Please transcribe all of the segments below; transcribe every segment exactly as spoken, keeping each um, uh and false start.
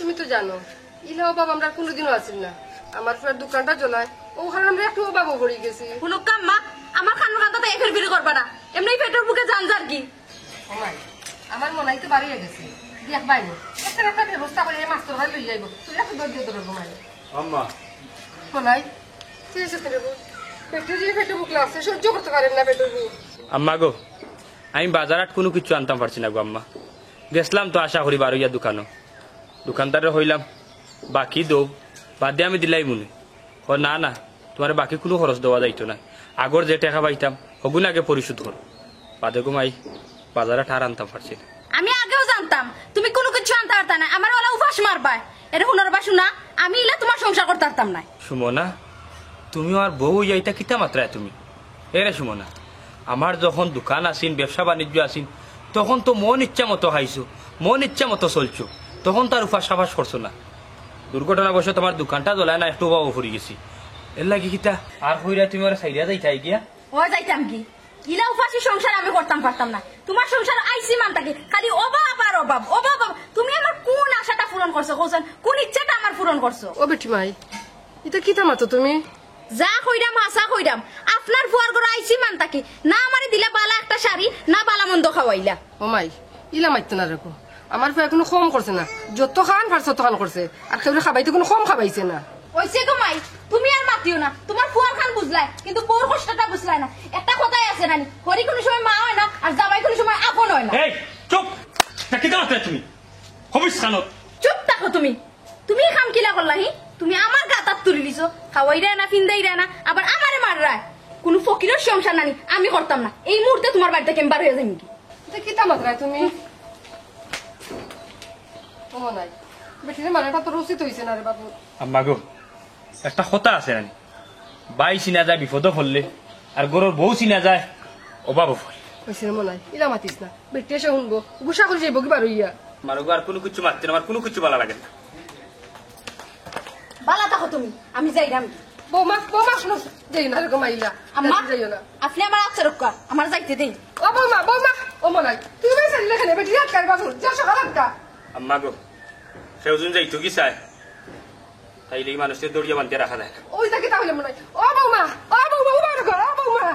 তুমি তো জানো, ইলা অভাব আমরার কুনুদিনও আছিল না। আমার ফুয়ার দোকানটা জ্বলায়, অউ কারণে আমরা একটু অভাবো পড়ি গেছি। হুনো আম্মা, আমার কানর কান্দাত আইয়া ফিরফিরি করবা না। এমনেউ পেটর ভুকে জান যার গি। ও মাই, আমার মনাই তো বাড়ি গেছে। দেখবায় নি, একটা একটা ব্যবস্থা করি এই মাছ তরকারি লই আইবো। তুই একটু ধৈর্য ধরো গো মাই। আম্মা। মনাই, তুই এসে কেনে গো? পেটে যে পেটে ভুক লাগছে, সহ্য করতে পারেন না পেটর ভুক। আম্মা গো, আমি বাজারহাট কুনু কিচ্ছু আনতাম পারছি না গো আম্মা। গেছলাম তো আশা করি বারইয়া দোকানো। দোকানদাররে কইলাম, "বাকি দেও, বাদে আমি দিলাইমুনে।" কয়, "না, না, তুমারে বাকি কুনু খরচ দেওয়া যাইতো না। আগর যে টেকা পাইতাম, হগুন আগে পরিশোধ করো।" বাদে গো মাই, বাজারহাট আর আনতাম পারছি না। আমি আগেউ জানতাম, তুমি কুনু কিচ্ছু আনতা পারতায় না, আমারে অলা উপাস মারবায়। এরে হুনো রে বা হুনা, আমি ইলা তুমার সংসার করতা পারতাম নায়। সুমনা, তুমি আমার বউ অইয়া ইতা কিতা মাতরায় তুমি? এরে সুমনা, আমার যখন দোকান আছিল, ব্যবসা বাণিজ্য আছিল, তখন তো মন ইচ্ছা মতো খাইছো, মন ইচ্ছা মতো চলছো, তখন তো আর উপাস সাবাস করছো না। দুর্ঘটনাবশত আমার দোকানটা জ্বলায় না, একটু অভাবো পড়ি গেছি। এরলাগি কিতা? আর কইরায় তুমি ওরে ছাইড়া যাইতায় গিয়া? ও যাইতাম গি? ইলা উপাসি সংসার আমি করতাম পারতাম না। তুমার সংসার আইছি মান থাকি খালি অভাব আর অভাব, অভাব, অভাব। তুমি আমার কুন আশাটা পূরণ করছো, কওছাইন? কুন ইচ্ছাটা আমার পূরণ করছো? ও বেটি মাই, ইতা কিতা মাতো তুমি? যা কইরাম হাছা কইরাম, আপনার ফুয়ার ঘরো আইছি মান থাকি, না আমারে দিলা বালা একটা শাড়ি, না বালা মন্দ খাওয়াইলা। ও মাই, ইলা মাতিও না রে গো। আমার ফুয়ায় কুনু কম করছে না, যতখান পারছে অতখান করছে, আর কেউরে খাবাইতে কুনু কম খাবাইছে না। অইছে গো মাই, তুমি আর মাতিও না, তুমার ফুয়ার খান বুঝলায়, কিন্তু বউর কষ্টটা বুঝলায় না। একটা কথাই আছে নানি, হড়ি কুনু সময় মা অয় না, আর জামাই কুনু সময় আপন অয় না। এই, চুপ! তা কিতা মাতরায় তুমি? হবিস খানো। চুপ থাকো তুমি। তুমি ই কাম কিলা করলা হি? তুমি আমার গাত আত তুলিলিছো, খাওয়াইরায় না, ফিন্দাইরায় না, আবার আমারে মাররায়। কুনু ফকিরর সংসার নানি, আমি করতাম না। এই মুহূর্তে তুমার বাড়ি থাকি আমি বার অইয়া যাইমু গি। ইতা কিতা মাতরায় তুমি? ও নাই, বেটিরে মারাটা তো উচিত অইছে না রে বাবু। আম্মা গো, একটা কথা আছে নানি, ভাই চিনা যায় বিপদো পড়লে, আর ঘরর বউ চিনা যায় অভাবো পড়লে। অইছে রে মনাই, ইলা মাতিস না, বেটি এসে হুনবো, গুসা করি যাইবো কিবা রইয়া। মারো গো, আর কুনু কিচ্ছু মাততে না, আমার কুনু কিচ্ছু বালা লাগে না। বালা থাকো তুমি, আমি যাইরাম। বৌমা, বৌমা, হুনো, যাইও না রে গো মাইলা। আম্মা, যাইও না। আপনে আমার আত ছাড়উক্কা, আমার যাইতে দেইন। ও বৌমা, বৌমা, ও মনাই, তুমি ভাই সাইলে কেনে, বেটি রাত কার বাবু, যা সকাল আটটা। আম্মা গো, কেউ যদি যাইতো কি চায়, তাইলে ই মানুষরে দড়িয়ে বান্ধিয়া রাখা যায় না। ওই দেখি তাহলে মনাই। ও বৌমা, ও বৌমা, ও বৌমা, ও বৌমা।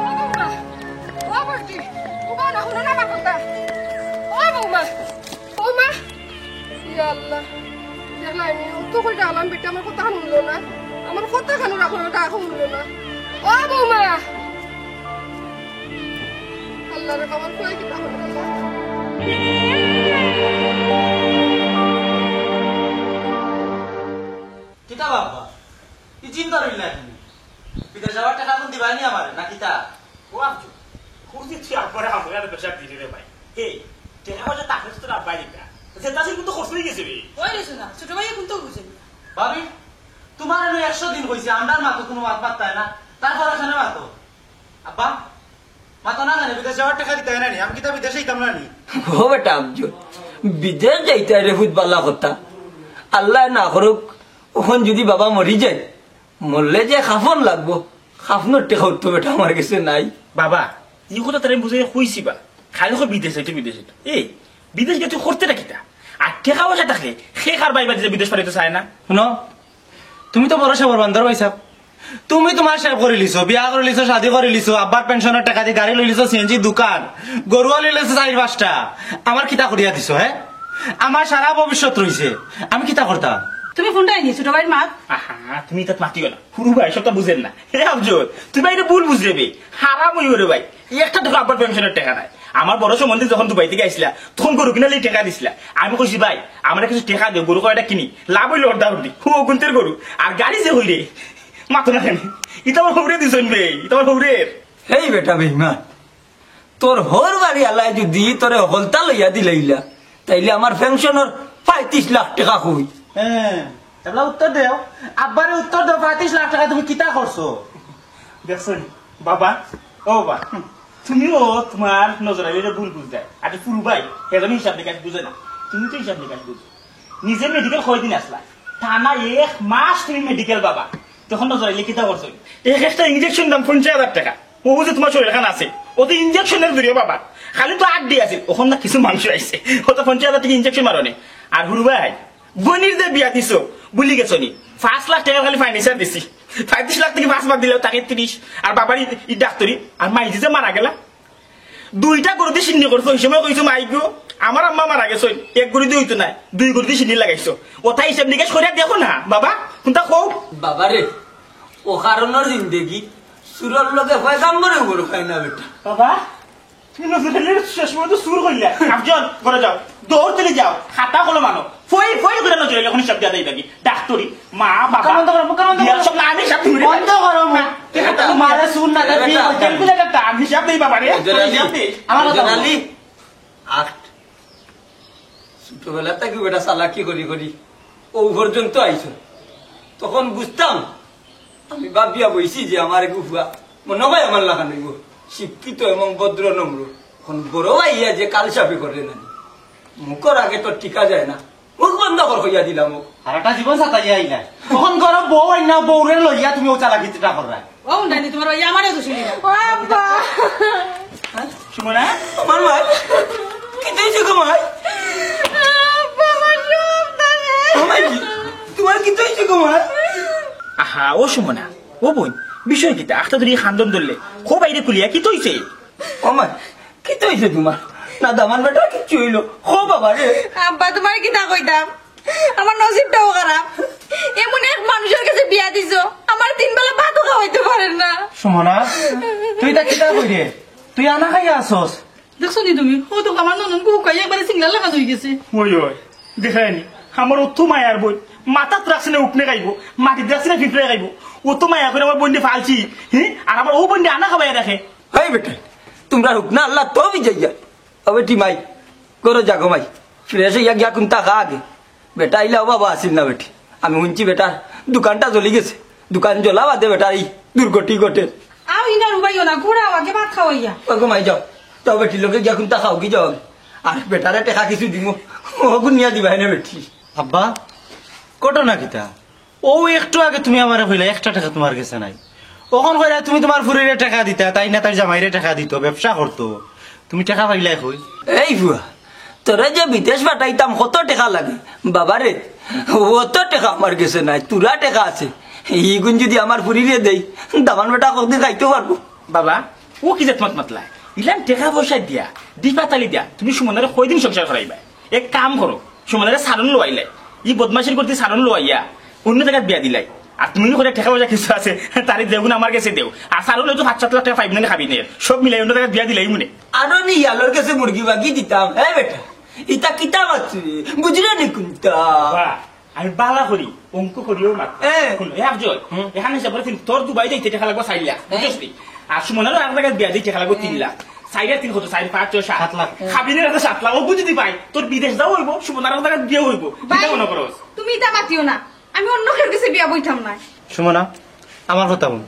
ও বৌমা, ও বৌটি, ও বৌমা, হুনো না আমার কথা। ও বৌমা, বৌমা। ইয়া আল্লাহ, দেখলায় নি, অত করি ডাকলাম, বেটি আমার কথা হুনলো না, আমার কথা খানো রাখলো না, ডাকও হুনলো না। ও বৌমা! আল্লাহ রে, আমার কই কিতা হলো আল্লাহ? কিতা বাবা? ই চিন্তা রইলা নি? বিদেশ যাওয়ার টেকা এখন দিবায় নি আমারে, না কিতা? ও আফজল, খুঁজি তুই আব্বারে হামুয়া আর পেশাব দিলি রে ভাই। হে, টেকা পয়সা তাকে তো আব্বাই দিতা। যেটা ছিল তো খরচ অই গেছে রে। ওই রে শোনা, ছোট ভাই এখন তো বুঝে না। ভাবি, তুমারে আমি একশো দিন কইছি, আমরার মাতো কুনু মাত মাততায় না, তারপরে কেনে মাতো? আব্বা, মাতো না কেনে? বিদেশ যাওয়ার টেকা দিতায় না নি? আমি কিতা বিদেশ যাইতাম না নি? ও বেটা আফজল, বিদেশ যাইতায় রে ফুত বালা কথা। আল্লায় না করউক, অখন যদি বাবা মরি যায়, মরলে যে কাফন লাগবো, কাফনর টেকাও তো বেটা আমার গেছে নাই। বাবা, ই কথা তারে বুঝাইয়া কইছি বা। খালি কয় বিদেশ যাইতো, বিদেশ যাইতো। এই, বিদেশ গেলে তুই করতে না কিতা? আর টেকা পয়সা থাকলে হে কার ভাই বাদে বিদেশ পাঠাইতো চায় না। হুনো, তুমি তো বড় সাবর বান্দর ভাই সাব। তুমি তুমার সব করিলিছো, বিয়া করিলিছো, শাদি করিলিছো, আব্বার পেনশনর টেকা দি গাড়ি লইলিছো, সিএনজি দোকান, গরুও লইলিছো চাইর পাঁচটা। আমার কিতা করিয়া দিছো, হে? আমার সারা ভবিষ্যৎ রইছে, আমি কিতা করতাম? তুমি ফোনটা আইনি ছোট ভাইর মাত। আহা, তুমি ইতাত মাতিও না। হুরু ভাই, সবটা বুঝের না। হে আফজল, তুমি ভাই এটা ভুল বুঝরে বে। হারাম অইবো রে ভাই। একটা দেখো আব্বার পেনশনর টেকা নাই। আমার বড় সম্বন্ধে যখন দুবাই থাকি আইছলা, তখন গরু কিনার লাগি টেকা দিছলা। আমি কইছি, "ভাই, আমারে কিছু টেকা দেও, গরু কয়টা কিনি।" লাভ অইলো অর্ধা অর্ধি। হু, অগুনতের গরু। আর গাড়ি যে হইরে, মাতো না কেনে? ইতা আমার হউরে দিছইন বে, ইতা আমার হউরের। হেই বেটা বেইমান, তোর হউর বাড়ি আল্লায় যদি তোরে হকলতা লইয়া দিলাইলা, তাইলে আমার পেনশনর পঁয়ত্রিশ লাখ টেকা কই? হ্যাঁ, এবলা উত্তর দেও, আব্বারে উত্তর দেও, পঁয়ত্রিশ লাখ টেকা তুমি কিতা করছো? দেখছো নি? বাবা, ও বাবা, তুমিও তুমার নজর আইলে ভুল বুঝতায়। আর ফুরু ভাই, হে যেন হিসাব নিকাশ বুঝে না। তুমি তো হিসাব নিকাশ বুঝো। নিজে মেডিকেল কয়দিন আছলা? টানা এক মাস তুমি মেডিকেল বাবা। তখন নজর আইলে কিতা করছো? এক একটা ইঞ্জেকশন দাম পঞ্চাশ হাজার টেকা। ও যে তোমার শরীর খান আছে, ও তো ইঞ্জেকশনের দূরে বাবা, খালি তো আড্ডি আছে, ওখান না কিছু মাংস আইছে, ও তো পঞ্চাশ হাজার টেকা ইঞ্জেকশন মারনে। আর হুরু ভাই, বইনর যে বিয়া দিছো, ভুলি গেছো নি? পাঁচ লাখ টেকা খালি ফার্নিচার দিছি, পঁয়ত্রিশ লাখ থাকি পাঁচ বাদ দিলে থাকে ত্রিশ। আর বাবার ই, ই ডাক্তারি, আর মাইজি যে মারা গেলা, দুইটা গরু দি সিন্নি করছো, ওই সময় কইছো, "মাই গো, আমার আম্মা মারা গেছে, এক গরু দি অইতো নায়, দুই গরু দি সিন্নি লাগাইছো।" ওটা হিসাব নিকাশ করে দেখো না বাবা, কোনটা কও? বাবা রে, ও কারণর জিন্দেগি, চুরর লগে পয়গাম্বরেও গরু খায় না বেটা। বাবা, তুমি নজরুলের শেষ পর্যন্ত চুর করিলা। আফজল, ঘরে যাও, দৌড় তুলে যাও, খাতা কলম আনো, ফই ফই করে নজরুল এখন হিসাব দিয়া দেয় বাকি। ডাক্তারি, মা, বাবা, মুখ বন্ধ করো, মুখ বন্ধ করো। বিয়ার সব নাম হিসাব তুমি বন্ধ করো মুখ। না, কে খাতা? তোমারে চুর না, তার বিয়ে বেটা। হচ্ছে। ক্যালকুলেটরটা আমি হিসাব দেই বাবা রে, নজর আলী, হিসাব দেই। আমার কথা নজর বলো। আলী, আট। ছোটবেলা থাকি বেটা চালাকি করি করি ও পর্যন্ত আইছো। তখন বুঝতাম, আমি ভাবিয়া বইছি যে আমার এগু ফুয়া মনে হয় আমার লাখান অইবো, শিক্ষিত এবং ভদ্র নম্র। এখন বড় ভাইয়া যে কাল সাপে করে না, মুখর আগে তো টিকা যায় না, মুখ বন্ধ কর কইয়া দিলাম ও। আর একটা জীবন সাতাইয়া আইলা, তখন ঘরো বউ আইনা বউরে লইয়া তুমি ও চালাকিটা কররা। ও উন্ডানি, তোমার ওই আমারও তো শুনি না। ও আব্বা। সুমনা? আমার মাই? কিতা অইছে গো মাই? আব্বা, আমার সব তারে। ও মাই কি? তোমার কিতা অইছে গো মাই? আহা, ও সুমনা, ও বইন, বিষয় কিতা? আখতা ধরি খান্দন ধরলে, খো বাইরে খুলিয়া, কিতা অইছে? ও মাই, কিতা অইছে তোমার? না দামান বেটা কিচ্ছু অইলো? খো বাবা রে। আব্বা, তোমার কিতা কইতাম? আমার নসিবটাও খারাপ। এমন এক মানুষের কাছে বিয়া দিছো, আমার তিন বেলা ভাতও খাওয়াইতে পারেন না। সুমনা, তুই তা কিতা কইরে? তুই আনা খাইয়া আছস? দেখছো নি তুমি? ও তো আমার ননদ গো, কই একবারে সিংলা লাগা হয়ে গেছে। ওই, ওই, দেখায়নি? আমার অত মায়ার বইন, মাথাত রাখছে না উঠনে খাইবো, মাটিত রাখছে না ফিফড়ে খাইবো। অত মায়া করে আমার বইনরে ফালছি, হি? আর আমার ও বইনরে আনা খাওয়াই রাখে। এই বেটা, তোমরা হুক না আল্লাহ তো বিজয় যায়। ও বেটি মাই, করো যাগো মাই, ফ্রেশ হইয়া গিয়া কোনটা খা আগে। বেটা আইলা ও বাবা আসিল না বেটি। আমি শুনছি বেটার দোকানটা জ্বলি গেছে। দোকান জ্বলা বাদে বেটার এই দুর্গতি ঘটে। আও ইনার উবাইও না, ঘুরাও আগে ভাত খাওয়াইয়া। ওগো মাই যাও, তাও বেটির লগে গিয়া কোনটা খাও কি যাও। আর বেটারে টেকা কিছু দিমু, ও গুনিয়া দিবা এনে বেটি। আব্বা, ঘটনা কিতা? ও একটু আগে তুমি আমারে কইলা একটা টেকা তোমার গেছে নাই। অখন কইরা তুমি তোমার ফুরিরে টেকা দিতা, তাই না তার জামাইরে টেকা দিত, ব্যবসা করতো। তুমি টেকা পাইলাই কই? এই ফুয়া, তোরে যে বিদেশ পাঠাইতাম কত টেকা লাগে? বাবারে, অত টেকা আমার গেছে নাই, তুরা টেকা আছে। ইগুন যদি আমার ফুরিরে দেই, দামান বেটা কতদিন খাইতে পারবো? বাবা, ও কি জাত মাত মাতলা? ইলান টেকা পয়সা দিয়া, ডিপা তালি দিয়া, তুমি সুমনারে কয়দিন সংসার করাইবা? এক কাম করো, সুমনারে সারন লওয়াইলাই, ই বদমাশির করতে সারন লওয়াইয়া অন্য জায়গায় বিয়া দিলাই। আর তুমি করে টেকা পয়সা কিছু আছে, তারে দেও না, আমার গেছে দেও। আর সারন হয়তো পাঁচ সাত লাখ টেকা পাইব না, খাবি নে, সব মিলাই অন্য জায়গায় বিয়া দিলাই মনে। আরো নি ইয়ালোর গেছে মুরগি বাগি দিতাম। এ বেটা, ইতা কিতা মাতছি? বুঝলে নি কোনটা? বাহ, আমি বালা করি, অঙ্ক করিও মাত্র। এ। হুন, এ আফজল, হুম। এখানে হিসাব করে তিন, তোর দুবাই যাইতে টেকা লাগবো চার লাখ, এ। বুঝছস নি? আর সুমনারও আর জায়গায় বিয়া দিতে টেকা লাগবো তিন লাখ। চার আর তিন কত? চার, পাঁচ, ছয়, সাত। সাত লাখ। হুম। খাবি নে রাতে সাত লাখ, ও বুঝি দি ভাই, তোর বিদেশ যাওয়া হইবো, সুমনার জায়গায় বিয়া হইবো। ভাই, কিতা মনে করস? তুমি ইতা মাতিও না। আমি অন্য কেউর গেছে বিয়া বইতাম না। সুমনা, আমার কথা হুন,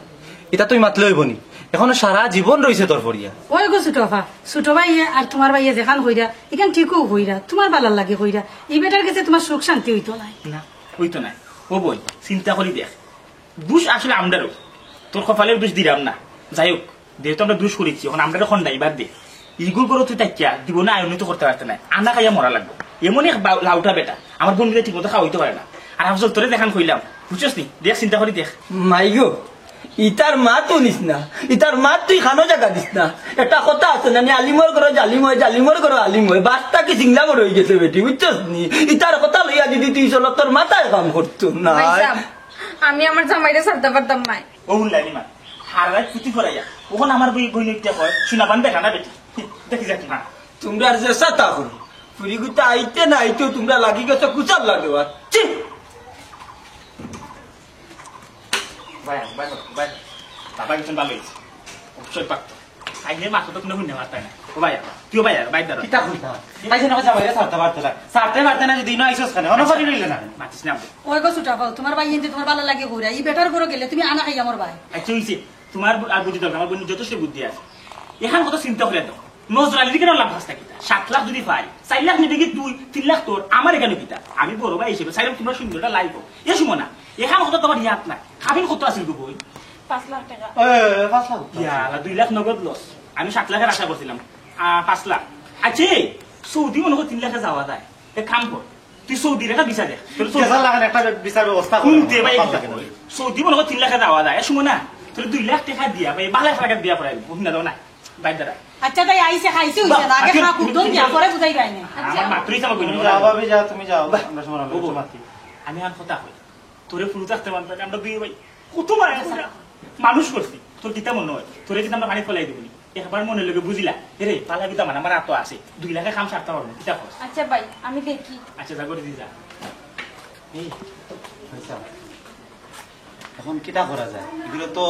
ইতা তুই মাতলে হইব নি? এখনো সারা জীবন রইছে তোর পড়িয়া। ওই গো ছোট আপা, ছোট ভাইয়ে আর তোমার ভাইয়ে যেখান কইরা, এখান ঠিকও কইরা, তোমার বালার লাগি কইরা। এই বেটার গেছে তোমার সুখ শান্তি হইতো নাই। না, হইতো নাই। ও বই, চিন্তা করি দেখ, দুষ আসলে আমরারও। তোর কপালের দুষ দিলাম না। যাই হোক, যেহেতু আমরা দুষ করেছি, এখন আমরা এখন ড্রাইভার দে। ইগুর করে তুই তাকিয়া দিব না, আয়নিত করতে পারতে না। আনা খাইয়া মরা লাগবো। এমন এক বা-, লাউটা বেটা, আমার বন্ধুকে ঠিক মতো খাওয়াইতে পারে না। আর আফজল, তোরে দেখান কইলাম, বুঝছস নি? দেখ, চিন্তা করি দেখ। মাইগো, ইতার মা তো নিস না, ইতার মা তুই খানো জায়গা দিস না। একটা কথা আছে না, নি আলিমর ঘরো জালিম হয়, জালিমর ঘরো আলিম হয়। বাস্তা কি সিংলা বড় হয়ে গেছে বেটি, বুঝছস নি? ইতার কথা লইয়া যদি তুই চলো, তোর মাথায় কাম করতো না। ভাইসাব, আমি আমার জামাইরে ছাড়তে পারতাম না। ও হুনলাইনি মা, হার রাত ফুটি করাইয়া, ওখান আমার বই বই নইতে হয়, শোনা পান দেখা না বেটি। দেখি যাক মা। তোমরা আর যে সাতা করো, ফুরিগুতা আইতে না আইতেও তোমরা লাগি গেছো কুচাল লাগেওয়ার। ছি! ভাই, ভাই, ভাই, বাবা কিছু ভালো হয়েছে। অবশ্যই পারতো। আইলে মাথা তো কোনো হুনে মারতাই না। ও ভাই, তুইও ভাই, ভাই দাঁড়া। কিতা কইতা? আইসে না, জামাইরে ছাড়তে পারতে না। ছাড়তে পারতে না, যদি ইনো আইসস কেনে? অন্য করি রইলে না। মাতিস না। ওই গো ছোট আপাও, তোমার ভাই এনতে তোমার ভালো লাগে ঘুরে। এই বেটার ঘরে গেলে তুমি আনা খাইয়া মরবায়। আচ্ছা, হইছে। তোমার বু-, আর বুদ্ধি দরকার, আমার বোন যথেষ্ট বুদ্ধি আছে। এখন কত চিন্তা করে দাও। নজর আলীর কেন লাভ আছে কিতা? সাত লাখ যদি পাই, চার লাখ নিবে কি তুই, তিন লাখ তোর, আমার এখানে কিতা? আমি বড় ভাই হিসেবে চাইলাম তোমরা সুন্দর একটা লাইফ হোক। এ সুমনা, এখন কত তোমার ইয়াদ নাই। খাবিন কত আছিল গো বই? পাঁচ লাখ টেকা। এ, এ, পাঁচ লাখ? ইয়া, আল্লাহ, দুই লাখ নগদ লস। আমি সাত লাখের আশা করছিলাম। আ, পাঁচ লাখ। আচ্ছা, সৌদি মনে কয় তিন লাখে যাওয়া যায়। এক কাম কর, তুই সৌদির একটা ভিসা দেখ। তোর সৌদি ভিসা লাগান, একটা ভিসার ব্যবস্থা কর। হুনতে ভাই, পাঁচ লাখ। সৌদি মনে কয় তিন লাখে যাওয়া যায়। এ, শুনো না, তোর দুই লাখ টেকা দিয়া ভাই, ভালা একটা জাগাত বিয়া করাইবো। হুন না, দাও না। বাইর দাঁড়া। আচ্ছা, তাই আইছে, খাইছে, হইছে না। আগে আচ্ছা, খা, খুব দম দিয়া, পরে বুঝাই পাই না। আমার মাত্রই চাবা কইনি। তুমি যাও, ভাবি, যাও, তুমি যাও। বা-, আমরা সময় ও, লাগবে, বাবা। মাতি। আমি আর কথা কই। তোরে ফুলু থাকতে পারতাম না, আমরা দুই ভাই। কত মায়া কইরা মানুষ করছি। তোর কিতা মনে হয়? তোরে কিন্তু আমরা পানি ফলাই দিবনি। একবার মনে লগে বুঝিলা। এরে, পালা কিতা মানে আমার আতো আছে। দুই লাখে কাম সারতে পারবো। কিতা কস? আচ্ছা ভাই, আমি দেখি। আচ্ছা, যা করে দি যা। এই, আচ্ছা। এখন কিতা করা যায়? এগুলো তো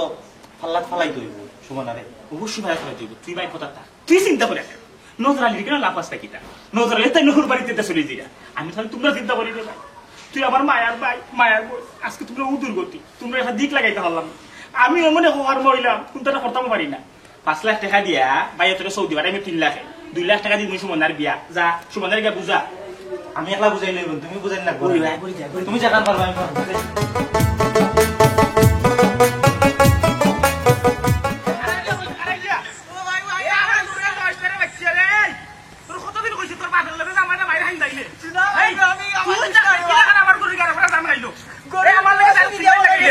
পাল্লাত ফালাই দইব, সুমনারে। অবশ্যই ফালাই দইব। তুই ভাই কথা থাক। তুই চিন্তা করে রাখ। নজর আলীর কেন লাভ আছে কিতা? নজর আলী তাই নুহুর বাড়িতে তা চলে দিরা। আমি তাহলে তোমরা চিন্তা করি রে ভাই। তুই আমার মায়ার ভাই, মায়ার বোন। আজকে তোমরা ও দুর্গতি। তোমরা একটা দিক লাগাইতে পারলাম না। আমি এমন এক হওয়ার মহিলা, কোনটা করতাম পারি না। পাঁচ লাখ টেকা দিয়া ভাই তোরে সৌদি পাঠাইমু তিন লাখে। দুই লাখ টেকা দিমু সুমনার বিয়া। যা, সুমনার গিয়া বুঝা। আমি একলা বুঝাই লইব, তুমি বুঝাই না। ওই ভাই, করি যা, করি যা। তুমি যেখান পারবা, আমি পারবো। তোর কতদিন কইছি তোর বাপের লগে জামাই না মাইর হাইন দাইলে? এই, আমি, আমার তুই তো আমার গরু গাড়া করে জামাই আইলো। এই, আমার লগে জামাই আইলো।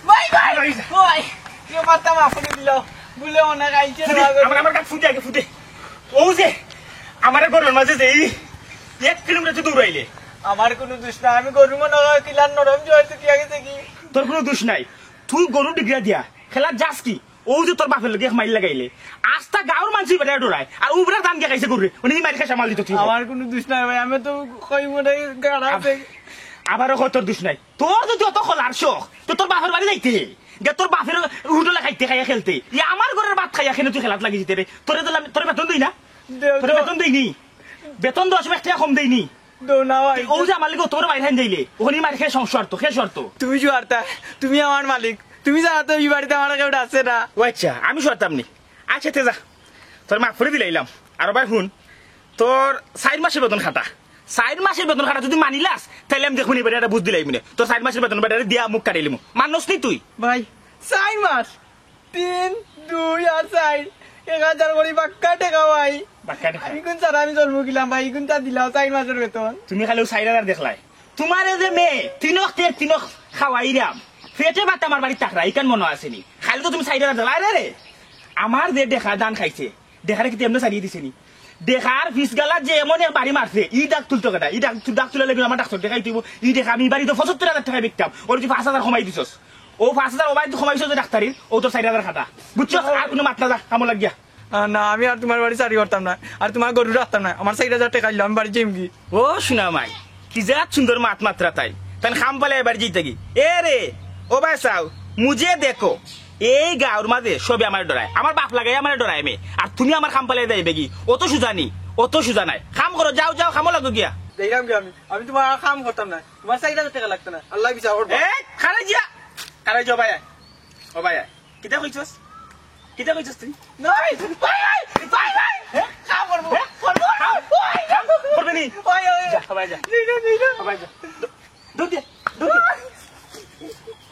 ভাই, ভাই। ভাই, ভাই। ভাই। এ মারতাম আপনি দিল। বুলে অনেক আইছে ফুটে, না। আমার, আমার গাত ফুটে আগে ফুটে। ও যে, আমার ঘরের মাঝে যে এই এক কিলোমিটার তুই দৌড়াইলে। আমার কোনো দোষ নাই, আমি গরু মনে হয় কিলার নরম জয় তো কি আগে দেখি। তোর কোনো দোষ নাই, তুই গরু ডিগরা দিয়া খেলা যাস কি? ও যে তোর বাপের লগে এক মাইল লাগাইলে, আস্তা গাঁওর মানুষ বেটা ডরায়, আর ও বেটা দান গিয়া খাইছে গরুরে, উনি মাইর খাই সামাল দিত তুই। আমার কোনো দোষ নাই ভাই, আমি তো কই মনে গাড়া আব-, আছে। আবারও কয় তোর দোষ নাই। তোর যদি অত খোলার শখ, তো তোর বাপের বাড়ি যাইতে, যে তোর বাপের হোটেলে খাইতে খাইয়া খেলতে, ই আমার ঘরের ভাত খাইয়া খেলে তুই খেলাত লাগি যেতে রে। তোরে তো আমি, তোরে বেতন দেই না? দেও তোরে তো। বেতন দেই নি? বেতন দশ লাখ টাকা কম দেই নি? দেও না ভাই। ও যে আমার লিগে তোর মাইর খাইন দিলে, ওখানে মাইর খেয়ে সংসার তো, খেয়ে শর্ত। তুমি জুয়ারতা, তুমি আমার মালিক, তুমি জানো তো এই বাড়িতে আমার কেউ আছে না। ও আচ্ছা, আমি শর্তাম নি। আচ্ছা, তে যা, তোর মাফ করে দিলাইলাম। আর ভাই হুন, তোর চার মাসের বেতন খাটা, চার মাসের বেতন খাটা যদি মানিলাস, তাইলে আমি দেখবো নি বেটা এটা বুঝ দিলাই মনে। তোর চার মাসের বেতন বেটা দিয়া মুখ কাটাইলিমু। মানস নি তুই? ভাই, চার মাস? তিন, দুই আর চার, এক হাজার করি বাক্কা টেকা ভাই। বাক্কা টেকা? আমি কোন ছাড়া আমি জন্ম গেলাম ভাই, কোন চা দিলাও চার মাসের বেতন? তুমি খালি ও চার হাজার দেখলাই। তোমারে যে মেয়ে, তিনক তে তিনক খাওয়াইরাম, পেটে ভাত আমার বাড়ি তাকরা, ইখান মনে আছে নি? খালি তো তুমি চার হাজার দেখলাই। আরে রে, আমার যে দেখা দান খাইছে, দেখারে কিন্তু এমনি ছাড়িয়ে দিছে নি? দেখার ফিস গালা যে এমন এক বাড়ি মারছে, ই ডাক তুলতো কেটা? ই ডাক তু-, ডাক তুলে লেগে আমার ডাক্তার দেখাই দিব। ই দেখা আমি বাড়িতে পঁচাত্তর হাজার টাকা বিকতাম, ওর তুই পাঁচ হাজার কমাই দিছস। ও পাঁচ হাজার ও বাড়িতে কমাইছস যে ডাক্তারির, ও তোর চার হাজার খাটা। বুঝছস? আর কোনো মাত না, যা, কামো লাগিয়া। আহ, না, আমি আর তোমার বাড়ি চাকরি করতাম না, আর তোমার গরু রাখতাম না। আমার চার হাজার টাকা আইলো, আমি বাড়ি যাইমগি। ও সোনা মাই, কি জাত সুন্দর মাত মাত্রা তাই, তাই খাম পালে এবার জিতে গি। এ রে, ও ভাই চাও, মুঝে দেখো, এই গাঁওর মাঝে সবে আমার ডরায়, আমার বাপ লাগাই আমার ডরায় মে, আর তুমি আমার খাম পালে যাইবে কি? অত সুজা নি, অত সুজা নাই। কাম করো, যাও, যাও, কামো লাগো গিয়া। দেখলাম কি আমি, আমি তোমার আর কাম করতাম না, তোমার চার হাজার টাকা লাগতো না, আল্লাহ বিচার করবো। এ, খারে জিয়া, খারে জিয়া ভাই, ও ভাই, কিতা কইছস? কিতা কইছস তুই? না, ভাই, ভাই, ভাই, ভাই, ভাই। হ্যাঁ? কাম করবো। হ্যাঁ? করবো। কাম? করবি নি? ভাই, ভাই। যা, ভাই, যা। নেই না, নেই না। ভাই, যা। দৌ-, দৌড় দে, দৌড় দে।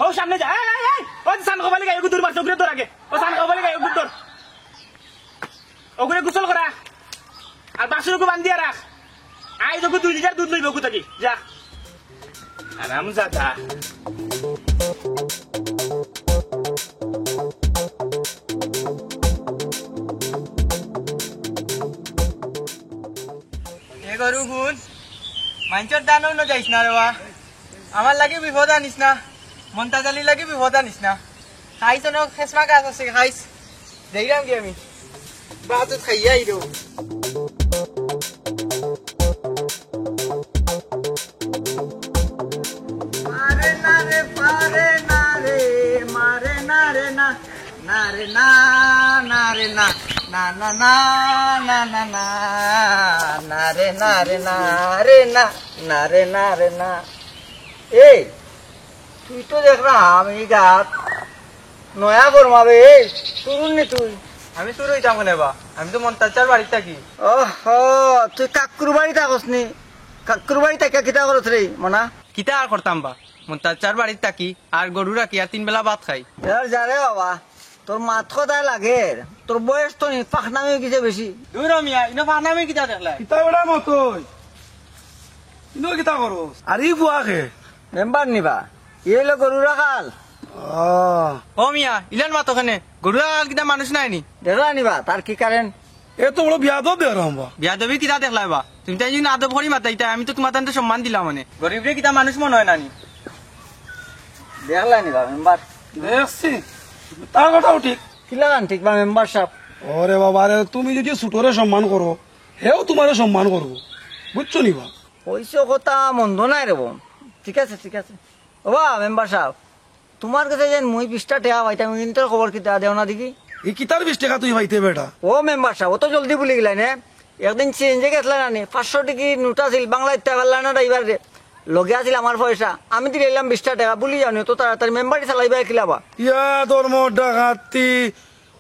ও, সামনে যা। এই, এই, এই। ও, সান কবালি গায়, ওগুলো দৌড় মারছে, ওগুলো দৌড় আগে। ও, সান কবালি গায়, ওগুলো দৌড়। ওগুলো গোসল করা। আর বাছুরকে বান্ধিয়া রাখ। আই দেখো দুই লিটার দুধ লইব ওগু থাকি। যা। আরামজাদা। এ গরু গুন, মাইনষর দানো ন যাইস না রে বা। আমার লাগি বিপদ আনিস না, মন্তাজ আলীর লাগি বিপদ আনিস না। খাইস অনো খেসমা গাছ আছে, খাইস। যাইরাম গি আমি। বাজুত খাইয়া আইরো। পারে না রে, পারে না রে, মারে না রে না, না রে না, না রে না, না, না, না, না, না, না রে, না রে, না রে না, না রে, না রে না। এই, তুই তো দেখলাম এই গাত নয়া গরমাবে, এই, চুরুন নি তুই? আমি চুর হইতাম কেনে বা? আমি তো মন্তাজ চাচার বাড়িত থাকি। ওহো, তুই কাকুর বাড়ি থাকস নি? কাকুর বাড়ি থাকিয়া কিতা করস রে, মনা? কিতা আর করতাম বা, মন্তাজ চাচার বাড়িত থাকি, আর গরু রাখি, আর তিন বেলা ভাত খাই। এর যা রে বাবা, তোর মাত কথায় লাগের, তোর বয়স তো নি, ফাখনামি অইগেছে বেশি। দূর হ মিয়া, ইনো ফাখনামি কিতা দেখলায়? কিতা বেটা মতই? ইনো কিতা করস? আর ই বুয়া কে? মেম্বার নি বা, ই অইলো গরু রাখাল। আহ। ও মিয়া, ইলান মাতো কেনে? গরু রাখাল কিতা মানুষ নায় নি? দেখলায় নি বা, তার কি কারেন্ট? এ তো বড় বিয়াদব দেখরাম বা। বিয়াদবি কিতা দেখলায় বা? তুমি তাইন যদি আদব করি মাতাইতায়, আমি তো তুমার তানতে সম্মান দিলাম অনে। গরিবরে কিতা মানুষ মনো অয় না নি? দেখলায় নি বা মেম্বার? দেখছি, তার কথাও ঠিক। কিলাখান ঠিক বা মেম্বার সাব? ওরে বাবা রে, তুমি যদি ছোটরে সম্মান করো, হেও তুমারে সম্মান করবো, বুঝছো নি বা? অইছে কথা মন্দ নায় রে বা। ঠিক আছে, ঠিক আছে। ও বা মেম্বার সাব, তুমার গেছে যেন মুই বিশটা টেকা পাইতাম, ইনতর খবর কিতা দেও না দেখি? ই কিতার বিশ টেকা তুই পাইতে বেটা? ও মেম্বার সাব, অত জলদি ভুলি গেলায় নে? একদিন সিএনজি গেছলায় না নি, পাঁচশো টেকির নোট আছিল, বাংলাইত তে পারলায় না ড্রাইভাররে। লগে আছিল আমার পয়সা, আমি দিলাইলাম বিশটা টেকা, ভুলি যাও নি অত তাড়াতাড়ি, মেম্বারি চালাইবায় কিলা বা? ইয়া ধর্ম ডাকাতি,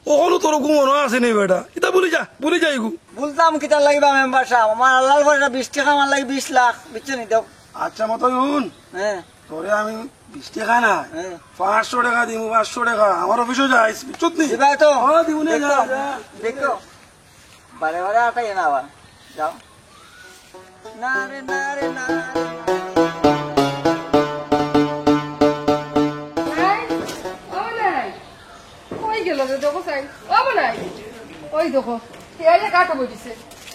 অখনো তোর অগু মনো আছে নি বেটা? ইতা ভুলি যা, ভুলি যা ইগু। ভুলতাম কিতার লাগি বা মেম্বার সাব, আমার হালাল পয়সা বিশ টেকা, আমার লাগি বিশ লাখ, বুঝছো নি? দেও। আচ্ছা মতই হুন, হ্যাঁ। তোরে আমি বিশ টেকা না, হ্যাঁ। পাঁচশো টেকা দিমু, পাঁচশো টেকা। আমার অফিসো যাইস, বুঝছত নি? দিবায় তো? হ্যাঁ, দিমু নে, যা, দেখো, যা। দেখো। বারে বারে আটাই না আবার। যাও। না রে, না রে, না রে। নাই, ও নাই। কই গেল রে, দেখো চাই। ও নাই। ওই দেখো, কে আইয়া কাঠো বইছে।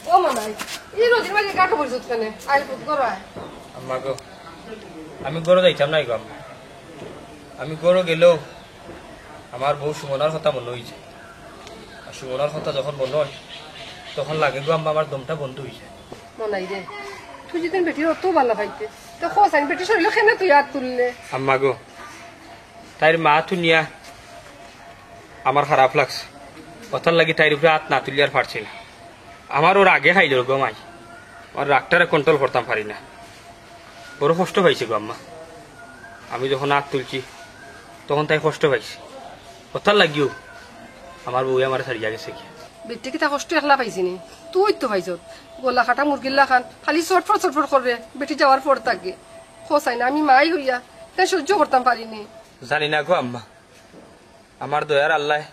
ও নাই। ই রোদির মাঝে কাঠো বইছত কেনে? আয়, পুত, ঘরো আয়। আম্মা গো, আমি ঘরো যাইতাম নায় গো আম্মা। আমি ঘরো গেলেও আমার বউ সুমনার কথা মনো অইযায়। আর সুমনার কথা যখন মনো অয়, তখন লাগে গো আম্মা, আমার দমটা বন্ধ অইযায়। মনাই রে, তুই যদি বেটিরে অত ভালা পাইতে, তে কছ আইন বেটির শরীলো কেনে তুই আত তুললে? আম্মা গো, তাইর মাত হুনিয়া আমার খারাপ লাগছে, অতার লাগি তাইর উপরে আত না তুলিয়ার পারছি না। আমার অউ রাগে খাইলো গো মাই, আমার রাগটারে control করতাম পারি না। বড় কষ্ট পাইছে গো আম্মা। আমি যখন আত তুলছি, তখন তাই কষ্ট পাইছে। অতার লাগিও আমার বউয়ে আমারে ছাড়িয়া গেছে গি। বেটি কিতা কষ্ট একলা পাইছে নি? তুই তো পাইছত। গলা কাটা মুরগির লাখান খালি ছটফট ছটফট করে বেটি যাওয়ার পর থাকি। কছ আইন, আমি মাই অইয়া তাই সহ্য করতাম পারি নি। জানি না গো আম্মা, আমার দয়ার আল্লায়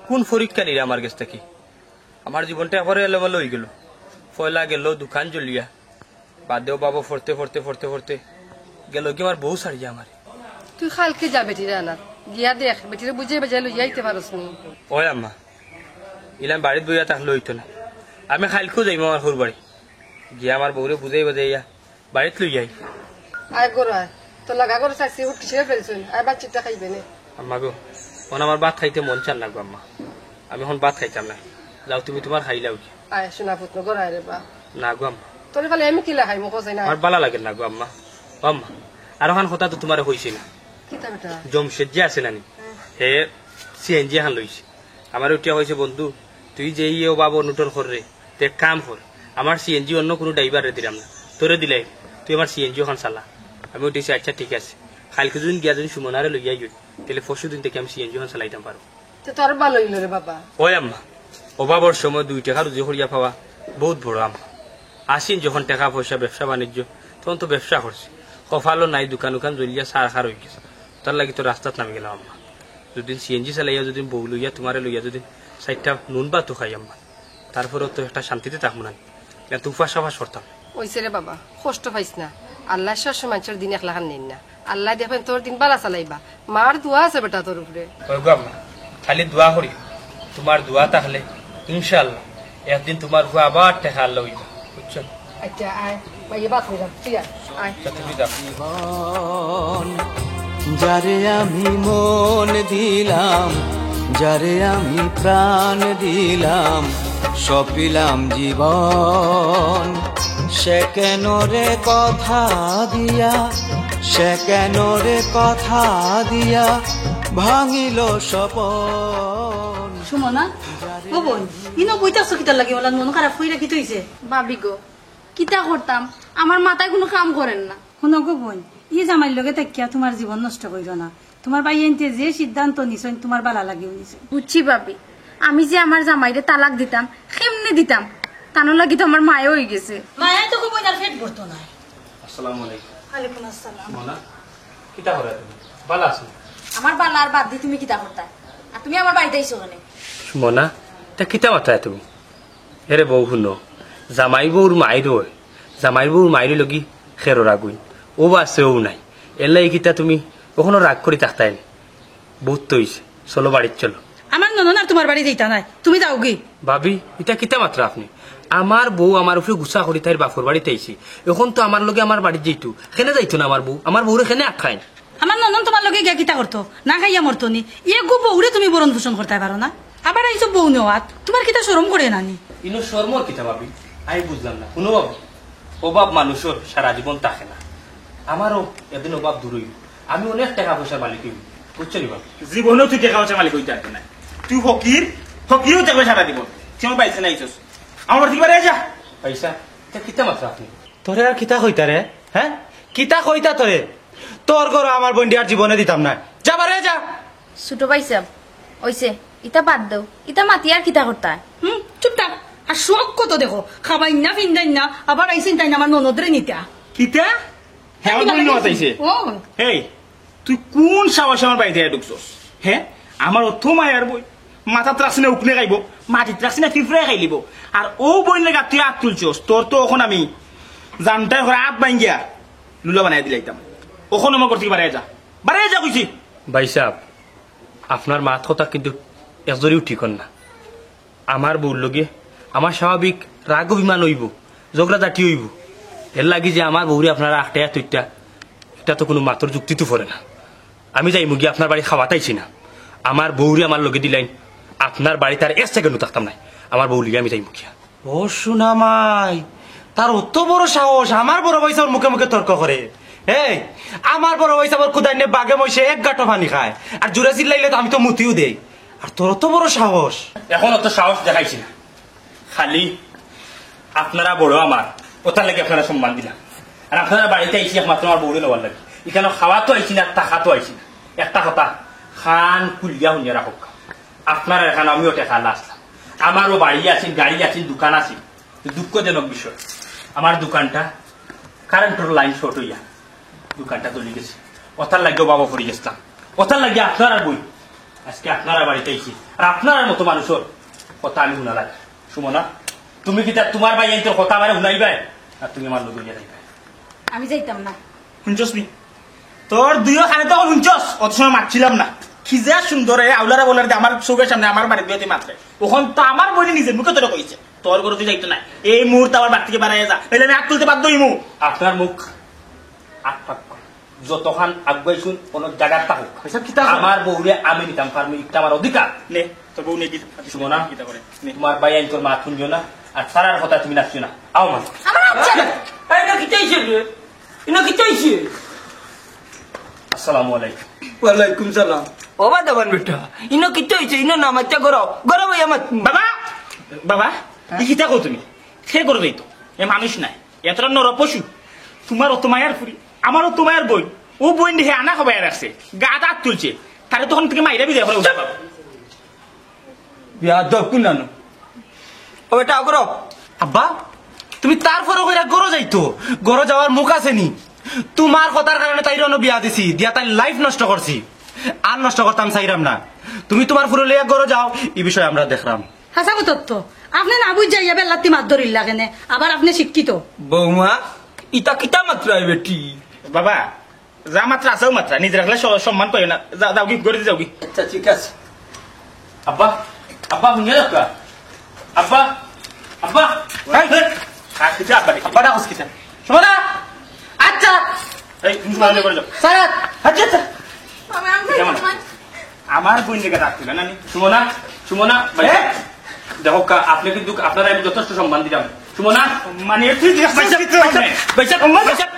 কুন পরীক্ষা নিরা আমার গেছ থাকি। আমার জীবনটা একবারে এলোমেলো অইগেলো। পয়লা গেলো দোকান জ্বলিয়া, বাদে অউ বাবো পড়তে পড়তে পড়তে পড়তে গেলো গি আমার বউ ছাড়িয়া আমারে। তুই কাইলকে যা বেটিরে আনাত, গিয়া দেখ বেটিরে বুঝাই বাজাই লইয়া আইতে পারস নি। ওই আম্মা, ইলান বাড়িত বইয়া থাকলে অইতো না। আমি কাইলকেউ যাইমু আমার হউর বাড়ি, গিয়া আমার বউরে বুঝাই বাজাইয়া বাড়িত লইয়া আই। আয় ঘরো আয়, তোর লাগা ঘরো চাইছি, হুট কিসে ফেলছইন, আয় ভাত চিট্টা খাইবে নে। আম্মা গো, অখন আমার ভাত খাইতে মন চার না গো আম্মা, আমি অখন ভাত খাইতাম না। যাও তুমি তুমার খাইলাও গি। আয় সোনা পুত, ঘরো আয় রে বা। না গো আম্মা। তোরে খালি আমি কিলা খাইমু, কছ আইন না। আমার ভালা লাগের না গো আম্মা। ও আম্মা, আর অখান কথা তো তুমারে কইছি না। কিতা বেটা? জমশেদ যে আছে না নি, হে সিএনজি এখান লইছে। আমারে উঠিয়া কইছে, "বন্ধু, তুই যে ইয়ে অউ বাবো নুটর কররে, তে এক কাম কর, আমার সিএনজি অন্য কুনু ড্রাইভাররে দিরাম না, তোরে দিলাই, তুই আমার সিএনজি অখান চালা।" আমি উঠিছি, "আচ্ছা ঠিক আছে, কাইলকে যদি গিয়া যদি সুমনারে লইয়া আই, তাইলে পরশু দিন থাকি আমি সিএনজি অখান চালাইতাম পারমু।" তে তো আরো ভালা অইলো রে বাবা। ওই আম্মা, অভাবর সময় দুই টেকা রুজি করিয়া পাওয়া বউত বড় আম্মা। আছিল যখন টেকা পয়সা ব্যবসা বাণিজ্য, তখন তো ব্যবসা করছি। কপালো নাই, দোকান উকান জ্বলিয়া ছারখার অইগেছে। তার লাগি তো রাস্তাত নামি গেলাম আম্মা। যদি সিএনজি চালাইয়া যদি বউ লইয়া তুমারে লইয়া যদি চাইরটা নুন ভাতও খাই আম্মা, তারপরেও তো একটা শান্তিতে থাকমু না। ইলা তো উপাস আপাস করতাম। অইছে রে বাবা, কষ্ট পাইস না। আল্লায় সবসময় মানষর দিন একলাখান নেইন না। আল্লায় দেখইন তোর দিন ভালা চালাইবা। মার দোয়া আছে বেটা তোর উপরে। ওই গো আম্মা, খালি দোয়া করি, তুমার দোয়া থাকলে ইনশাআল্লাহ একদিন তুমার ফুয়া আবার টেকাআলা অইবা, বুঝছো? আচ্ছা, আয়, মাইয়ে বাস নিলাম, তুই আয়, আয়। আচ্ছা, তুমি যাও। জীবন, যারে আমি মন দিলাম, যারে আমি প্রাণ দিলাম, সপিলাম জীবন। সে কেন রে কথা দিয়া, সে কেন রে কথা দিয়া, ভাঙিল স্বপন। সুমনা, ও বইন, ইনো বইতাছো কিতার লাগি? অলান মন খারাপ কইরা কিতা অইছে? ভাবি গো, কিতা করতাম, আমার মাথায় কুনু কাম করের না। হুনো গো বইন, ই জামাইর লগে থাকিয়া তুমার জীবন নষ্ট কইরো না। তুমার ভাইয়াইন্তে যে সিদ্ধান্ত নিছইন, তুমার ভালার লাগিউ নিছইন। বুঝছি ভাবি, আমি যে আমার জামাইরে তালাক দিতাম, কেমনে দিতাম, তানর লাগি তো আমার মায়া অইগেছে। মায়ায় তো গো বইন আর পেট ভরতো নায়। আসসালামু আলাইকুম। ওয়ালাইকুম আসসালাম। মনা, কিতা করো তুমি? ভালা আছো? আমার ভালা আর বাদ দি তুমি কিতা করতায়? আর তুমি আমার বাড়িত আইছো কেনে? মনা, ইতা কিতা মাতরায় তুমি? এরে বউ হুনো, জামাই বউর মাইর অয়, জামাই বউর মাইর অইলোগি খেরর আগুইন, অউ বাচে অউ নাই। এরলাগি কিতা তুমি অখনো রাগ করি থাকতায় নি? বউত তো অইছে, চলো বাড়িত চলো। আমার ননদ আর তুমার বাড়ি যাইতা নায়, তুমি যাওগি। ভাবি, ইতা কিতা মাতরা আপনে? আমার বউ আমার উপরে গুসা করি তাইর বাপর বাড়িত আইছে, অখন তো আমার লগে আমার বাড়িত যাইতো, কেনে যাইতো না আমার বউ? আমার বউরে কেনে আটকাইন? আমার ননদ তুমার লগে গিয়া কিতা করতো? না খাইয়া মরতো নি? এগু বউরে তুমি ভরণ পোষণ করতায় পারো না, আবার আইছো বউ নেওয়াত, তুমার কিতা শরম করে না নি? ইনো শরমর কিতা ভাবি? আমি বুঝলাম না। হুনো বাবু, অভাব মানুষর সারা জীবন থাকে না, আমারও একদিন অভাব দূর অইবো। আমি অনেক টেকা পয়সার মালিক অইমু, বুঝছো নি বাবা? জীবনেও তুই টেকা পয়সার মালিক অইতে পারবি না। তুই ফকির, ফকিরও থাকবে সারা জীবন। তুই আমার বাড়িত না আইছস, আমার বাড়ি থাকি বারইয়া যা। পয়সা? ইতা কিতা মাতরা আপনে? তোরে আর কিতা কইতাম রে? হে, কিতা কইতাম তোরে? তোর ঘরো আমার বইনরে আর জীবনে দিতাম না। যা বারইয়া যা। ছোট ভাইসাব, অইছে, ইতা বাদ দেও, ইতা মাতি আর কিতা করতায়? হুম, চুপ থাক। আর শখ কত দেখো, খাবাইন না, ফিন্দাইন না, আবার আইছইন তাইন আমার ননদরে নিতা। কিতা? হে, আমার বইন নেওয়াত আইছে। ও। এই, তুই কুন সাহসে আমার বাড়িত আইয়া ঢুকছস? হে, আমার অত মায়ার বইন, মাথাত রাখছি না উকুনে খাইবো, মাটিত রাখছি না পিঁপড়ায় খাইলিবো। আর অউ বইনর গাত তুই আত তুলছস, তোর তো অখন আমি জানটায় করা আত ভাঙ্গিয়া লুলা বানাইয়া দিলাইতাম। অখন আমার ঘর থাকি বারইয়া যা, বারইয়া যা কইছি। ভাইসাব, আপনার মাত কথা কিন্তু একজরিও ঠিক অর না। আমার বউর লগে আমার স্বাভাবিক রাগ অভিমান অইবো, ঝগড়াঝাটি অইবো। এরলাগি যে আমার বউরে আপনারা আটকাইয়া থইতা, ইটা তো কুনু মাতর যুক্তিত পড়ে না। আমি যাইমুগি, আপনার বাড়ি খাওয়াত আইছি না। আমার বউরে আমার লগে দিলাইন, আপনার বাড়িত আর এক সেকেন্ডও থাকতাম নায়। আমার বউ লইয়া আমি যাইমুগিয়া। ও সোনা মাই, তার অত বড় সাহস, আমার বড় ভাইসাবর মুখে মুখে তর্ক করে। এই, আমার বড় ভাইসাবর কুদাইন্নে বাঘে মইষে এক গাটো পানি খায়, আর জুরে চিল্লাইলে তো আমি তো মুতিও দেই। আর তোর অত বড় সাহস? অখন অত সাহস দেখাইছি না, খালি আপনারা বড় আমার, অতার লাগি আপনারারে সম্মান দিলাম। আর আপনারার বাড়িত আইছি একমাত্র আমার বউরে লওয়ার লাগি। ইখানো খাওয়াত আইছি না, থাকাত আইছি না। একটা কথা কান খুলিয়া হুনিয়া রাখউক্কা, আপনারার এখানো আমিও টেকাআলা আছলাম, আমারও বাড়ি আছিল, গাড়ি আছিল, দোকান আছিল। তো দুঃখজনক বিষয়, আমার দোকানটা কারেন্টর লাইন শর্ট অইয়া দোকানটা জ্বলি গেছে। অতার লাগিও বাবা পড়ি গেছলাম, অতার লাগি আপনারার বইন আইজকে আপনারার বাড়িত আইছি। আর আপনারার মতো মানুষর কথা আমি হুনা লাগে। সুমনা, তুমি কিতা তুমার ভাইয়াইন্তর কথা আমারে হুনাইবায়, আর তুমি আমার লগে যাইবায়? আমি যাইতাম না। হুনছস নি? তোর দুইও কানে তো হুনছস, অত সময় মাতছিলাম না। কি যে সুন্দর, এ আউলারে বলার দে আমার চউখর সামনে আমার বাড়িত বইয়া মাতরে। অখন তো আমার বইনে নিজর মুখে তোরে কইছে, তোর ঘরো তুই যাইতে নায়। এই মুহূর্তে আমার বাড়ি থাকি বারইয়া যা, নাইলে আমি আত তুলতে বাধ্য অইমু। আপনার মুখ আত পাক কর। যতখান আগুয়াইছইন, অনো জাগাত থাকউক। আচ্ছা, কিতা কর? আমার বউরে আমি নিতাম পারমু, ইটা আমার অধিকার। নে, তোর বউ নে কি? সুমনা, কিতা করে? নে। তুমার ভাইয়াইন্তর মাত হুনিও না, আর তারার কথা তুমি নাচিও না। আও মা। আমার আচ্ছা। এই না কিতা অইছে রে? ইনো কিতা অইছে? আসসালামু আলাইকুম। ওয়ালাইকুম সালাম। ও বাদাবান বেটা, ইনো কিতা অইছে? ইনো না মাতিয়া ঘরো, ঘরো বইয়া মাত। বাবা, বাবা, ই কিতা কও তুমি? হে ঘরো যাইতো, এ মানুষ নায়। এতটা নর পশু, তুমার অত মায়ার ফুরি, আমার অত মায়ার বইন, অউ বইন দেখে আনা খাবাইয়া রাখছে, গাত আত তুলছে, তারে তখন থাকি মাইরা বিদায় করা উচিত। বেয়াদব কুনানো। ও বেটা, অগরো। আব্বা, তুমি তারপরও কইরা ঘরো যাইতো, ঘরো যাওয়ার মুখ আছে নি? তুমার কথার কারণে তাইরে অনো বিয়া দিছি, দিয়া তাইর life নষ্ট করছি, আর নষ্ট করতাম চাইরাম না। তুমি তুমার ফুড়ি লইয়া ঘরো যাও, ই বিষয়ে আমরা দেখরাম। হাছা কথা তো। আপনে না বুঝিয়া ইয়া বেল্লাত্তি মাত ধরিলা কেনে? আবার আপনে শিক্ষিত। বৌমা, ইতা কিতা মাতরায় বেটি? বাবা, যা মাতরা আছে অউ মাতরা, নিজর একলা স-, সম্মান পাইও না। যা-, যাওগি, ঘরো যাওগি। আচ্ছা, ঠিক আছে। আব্বা, আব্বা, হুনিয়া যাউক্কা। আব্বা, আব্বা। এই, এই, আর কিতা আব্বা দেখি? আব্বা ডাকস কিতা? সুমনা! আচ্ছা। এই, তুমি সুমনা ঘরো যাও। স্যার! আচ্ছা, আচ্ছা। বাবা, আমি যাইতাম না। আমার বইন জাগা রাখতে না, নানি? সুমনা, সুমনা, ভাই। এ? দেখউক্কা, আপনে কিন্তু, আপনারে আমি যথেষ্ট সম্মান দিলাম। সুমনা, মানে, তুই দেখছিস ভাই সাহেব, কি তুই ভাই সাহেব, আপনি? ভাই সাহেব, আম্মা! ভাই সাহেব।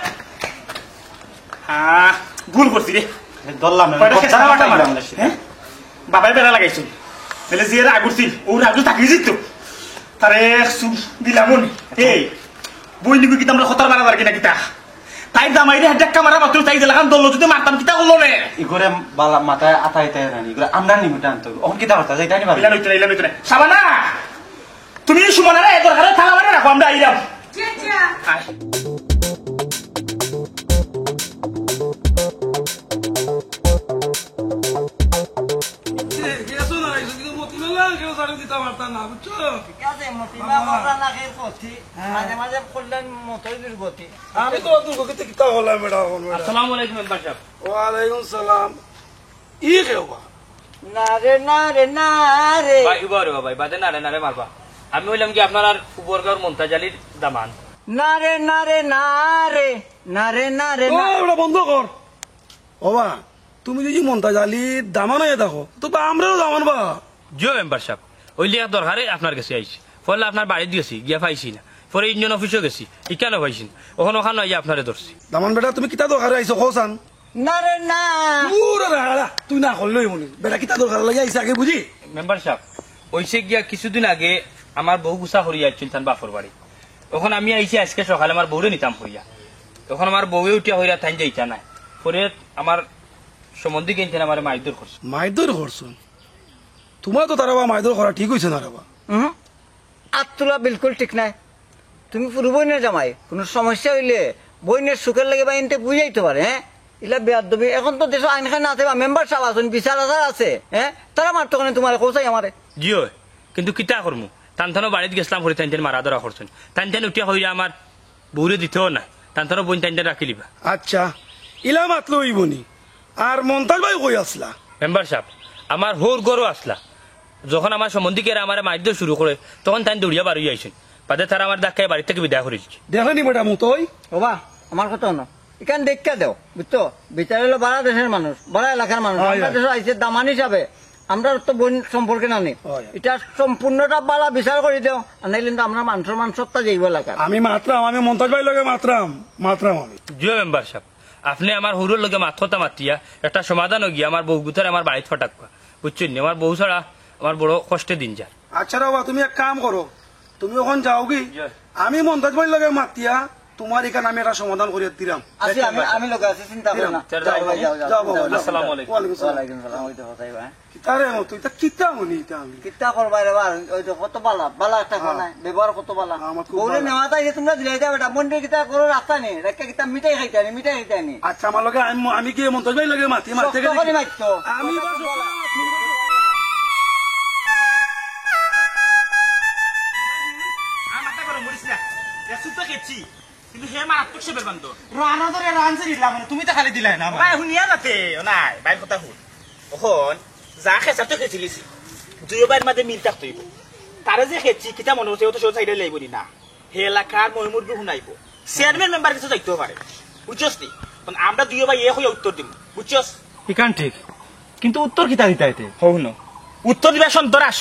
হ্যাঁ, ভুল করছি রে। এ, ধরলাম না, কয়টা কথা শেষ মাথা মারলাম। মারলাম না সে। হ্যাঁ? বাবায় বেড়া লাগাইছিল। নাইলে যে রাগ উঠছিল, অউ রাগ থাকি যেত। তারে এক চুম দিলাম উনি। এই, বইন নিবি কিতা আমরা কথার বাড়াবার কিনা কিতা? তাইর জামাইরে হেড্ডাক্কা মারা মাত্র তাই যেলাখান দল যদি মারতাম, কিতা করলো রে? ইগরে বালা মাথায় আতা আতা রানি, ইগরে আমরা নিমুটা আনতে হবে। অখন কিতা করতা যাই, তাই নি ভাবি? ইলা নইতো না, ইলা নইতো না। সাবানা, তুমি সুমনারে দরকারে থালা মারে রাখো, আমরা আইরাম। জি, জি। আয়। মাঝে মাঝে করলেন মতোই দুর্গতি। আমি তো দুর্গতিতে কিতা করলাম বেটা, এখন বেটা? আসসালামু আলাইকুম মেম্বার সাহেব। ওয়ালাইকুম সালাম। ই কে বা? না রে, না রে, না রে। ভাই, উবা রে বা ভাই, বাদে না রে, না রে মারবা। আমি অইলাম কি আপনার আর উপরগাঁওর মন্তাজ আলীর দামান। না রে, না রে, না রে, না রে, না রে, ও, না। ওটা বন্ধ কর। ওবা, তুমি যদি মন্তাজ আলীর দামান অইয়া থাকো, তো বা আমরারও দামান বা। জিও মেম্বার সাহেব, অইলে এক দরকারে আপনার গেছে আইছি। ফলে আপনার বাড়িত গেছি, গিয়া পাইছি না। পরে ইউনিয়ন অফিসও গেছি, ইখানও পাইছি না। অখন অখান আইয়া আপনারে ধরছি। দামান বেটা, তুমি কিতা দরকারে আইছো, কও চাইন? না রে না। দূর রে হারা, তুই না করলেই মনে। বেটা কিতা দরকার লাগি আইছে আগে বুঝি? মেম্বার সাহেব, অইছে গিয়া কিছুদিন আগে আমার বউ গুছা করিয়া আইছিল তান বাপর বাড়ি। অখন আমি আইছি আইজকে সকালে আমার বউরে নিতাম কইয়া। অখন আমার বউয়ে উঠিয়া কইরা তাইন যাইতা নায়। পরে আমার সম্বন্ধী গেইন তাইন আমারে মাইরধর করছে। মাইরধর করছইন? তুমার তো তারা বা মাইরধর করা ঠিক অইছে না রে বা। হুম। আত তুলা বিলকুল ঠিক নায়। তুমি পুরু বইনর জামাই, কুনু সমস্যা অইলে বইনর সুখর লাগি বা ইনতে বুঝাইতে পারে, হ্যাঁ? ইলা বেয়াদবি, অখন তো দেশো আইন কানুন আছে বা মেম্বার সাব আছইন, বিচার আচার আছে, হ্যাঁ? তারা মারতো কেনে তুমারে, কও চাই আমারে। জি অয়, কিন্তু কিতা করমু? তান তানর বাড়িত গেছলাম করি তাইন তাইন মারা ধরা করছইন। তাইন তাইন উঠিয়া কইরা আমার বউরে দিতেও নায়, তান তানর বইন তাইন তাইন রাখিলিবা। আচ্ছা, ইলা মাতলে অইবো নি? আর মন্তাজ ভাই কই আছলা? মেম্বার সাব, আমার হউর ঘরো আছলা। যখন আমার সম্বন্ধীকেরা আমারে মাইরধর শুরু করে, তখন তাইন দৌড়িয়া বারইয়া আইছইন। বাদে তারা আমারে ধাক্কাইয়া বাড়ি থাকি বিদায় করিলিছে। দেখলে নি বেটা মতই? ওবা, আমার কথা হুনো। ইখান দেখিয়া দেও, বুঝছো? বিচার অইলো বারা দেশর মানুষ, বারা এলাকার মানুষ। অয়, আমরা অয়। দেশো আইছি দামান হিসাবে, আমরার তো বইন সম্পর্কে না নি। অয়, অয়। ইটা সম্পূর্ণটা বালা বিচার করি দেও, আর নাইলে কিন্তু আমরার মান সম্মান সবটা যাইবো এলাকার। আমি মাতরাম, আমি মন্তাজ ভাইর লগে মাতরাম, মাতরাম আমি। জিও মেম্বার সাব, আপনে আমার হউরর লগে মাত কথা মাতিয়া একটা সমাধান অইগিয়া আমার বউ গুতারে আমার বাড়িত ফাটাউক্কা, বুঝছইন নি? আমার বউ ছাড়া আমার বড় কষ্টে দিন যার। আচ্ছা রে বা, তুমি এক কাম করো, তুমি অখন যাওগি, জি। আমি মন্তাজ ভাইর লগে মাতিয়া তুমার ইখান আমি একটা সমাধান করিয়া দিরাম। আছি, আমি, আমি লগে আছি, চিন্তা করো না। যাও, যাও, যাও, যাও, যাও। আসসালামু আলাইকুম। ওয়ালাইকুম সালাম। ওয়ালাইকুম সালাম, ওই তো কথাই বা। কিতা রে মতই, ইতা কিতা হুনি ইতা আমি? কিতা করবায় রে বা, ওই তো কত বালা, বালা একটা কথা নাই, ব্যবহার কত বালা। আমার খুব বউরে বালা। নেওয়া তাই যে তুমরা দিলাইতা বেটা, মনরে কিতা করো রাস্তা নি, রাখিয়া কিতা মিঠাই খাইতা নি, মিঠাই খাইতা নি। আচ্ছা, আমার লগে আমি, আমি গিয়া মন্তাজ ভাইর লগে মাতি, মাতি শক্ত করি মাততো। আমি বাস আমার মাথা গরম করিস না। এ সুতা খেয়েছি। কিন্তু হে মারাত্মক সেবের বান্দর। রানা ধরে রান ছেড়িলা মানে, তুমি তো খালি দিলায় না আমার। ভাই, হুনিয়া যাতে, ও নাই, ভাইর কথা হুন। অখন যা খেছা তো খেছিলিছি। দুইও ভাইর মাঝে মিল থাকতে অইবো। তারে যে খেছি, কিতা মনে করছে, ও তো সব সাইডে লাইবো নি না। হে এলাকার ময় মুরব্বি হুনাইবো। চেয়ারম্যান মেম্বার কিছু যাইতেও পারে। বুঝছস নি? তখন আমরা দুইও ভাই এক অইয়া উত্তর দিমু। বুঝছস? ইখান ঠিক। কিন্তু উত্তর কিতা দিতা এতে? হউ হুনো। উত্তর দিবা সন্ত্রাস।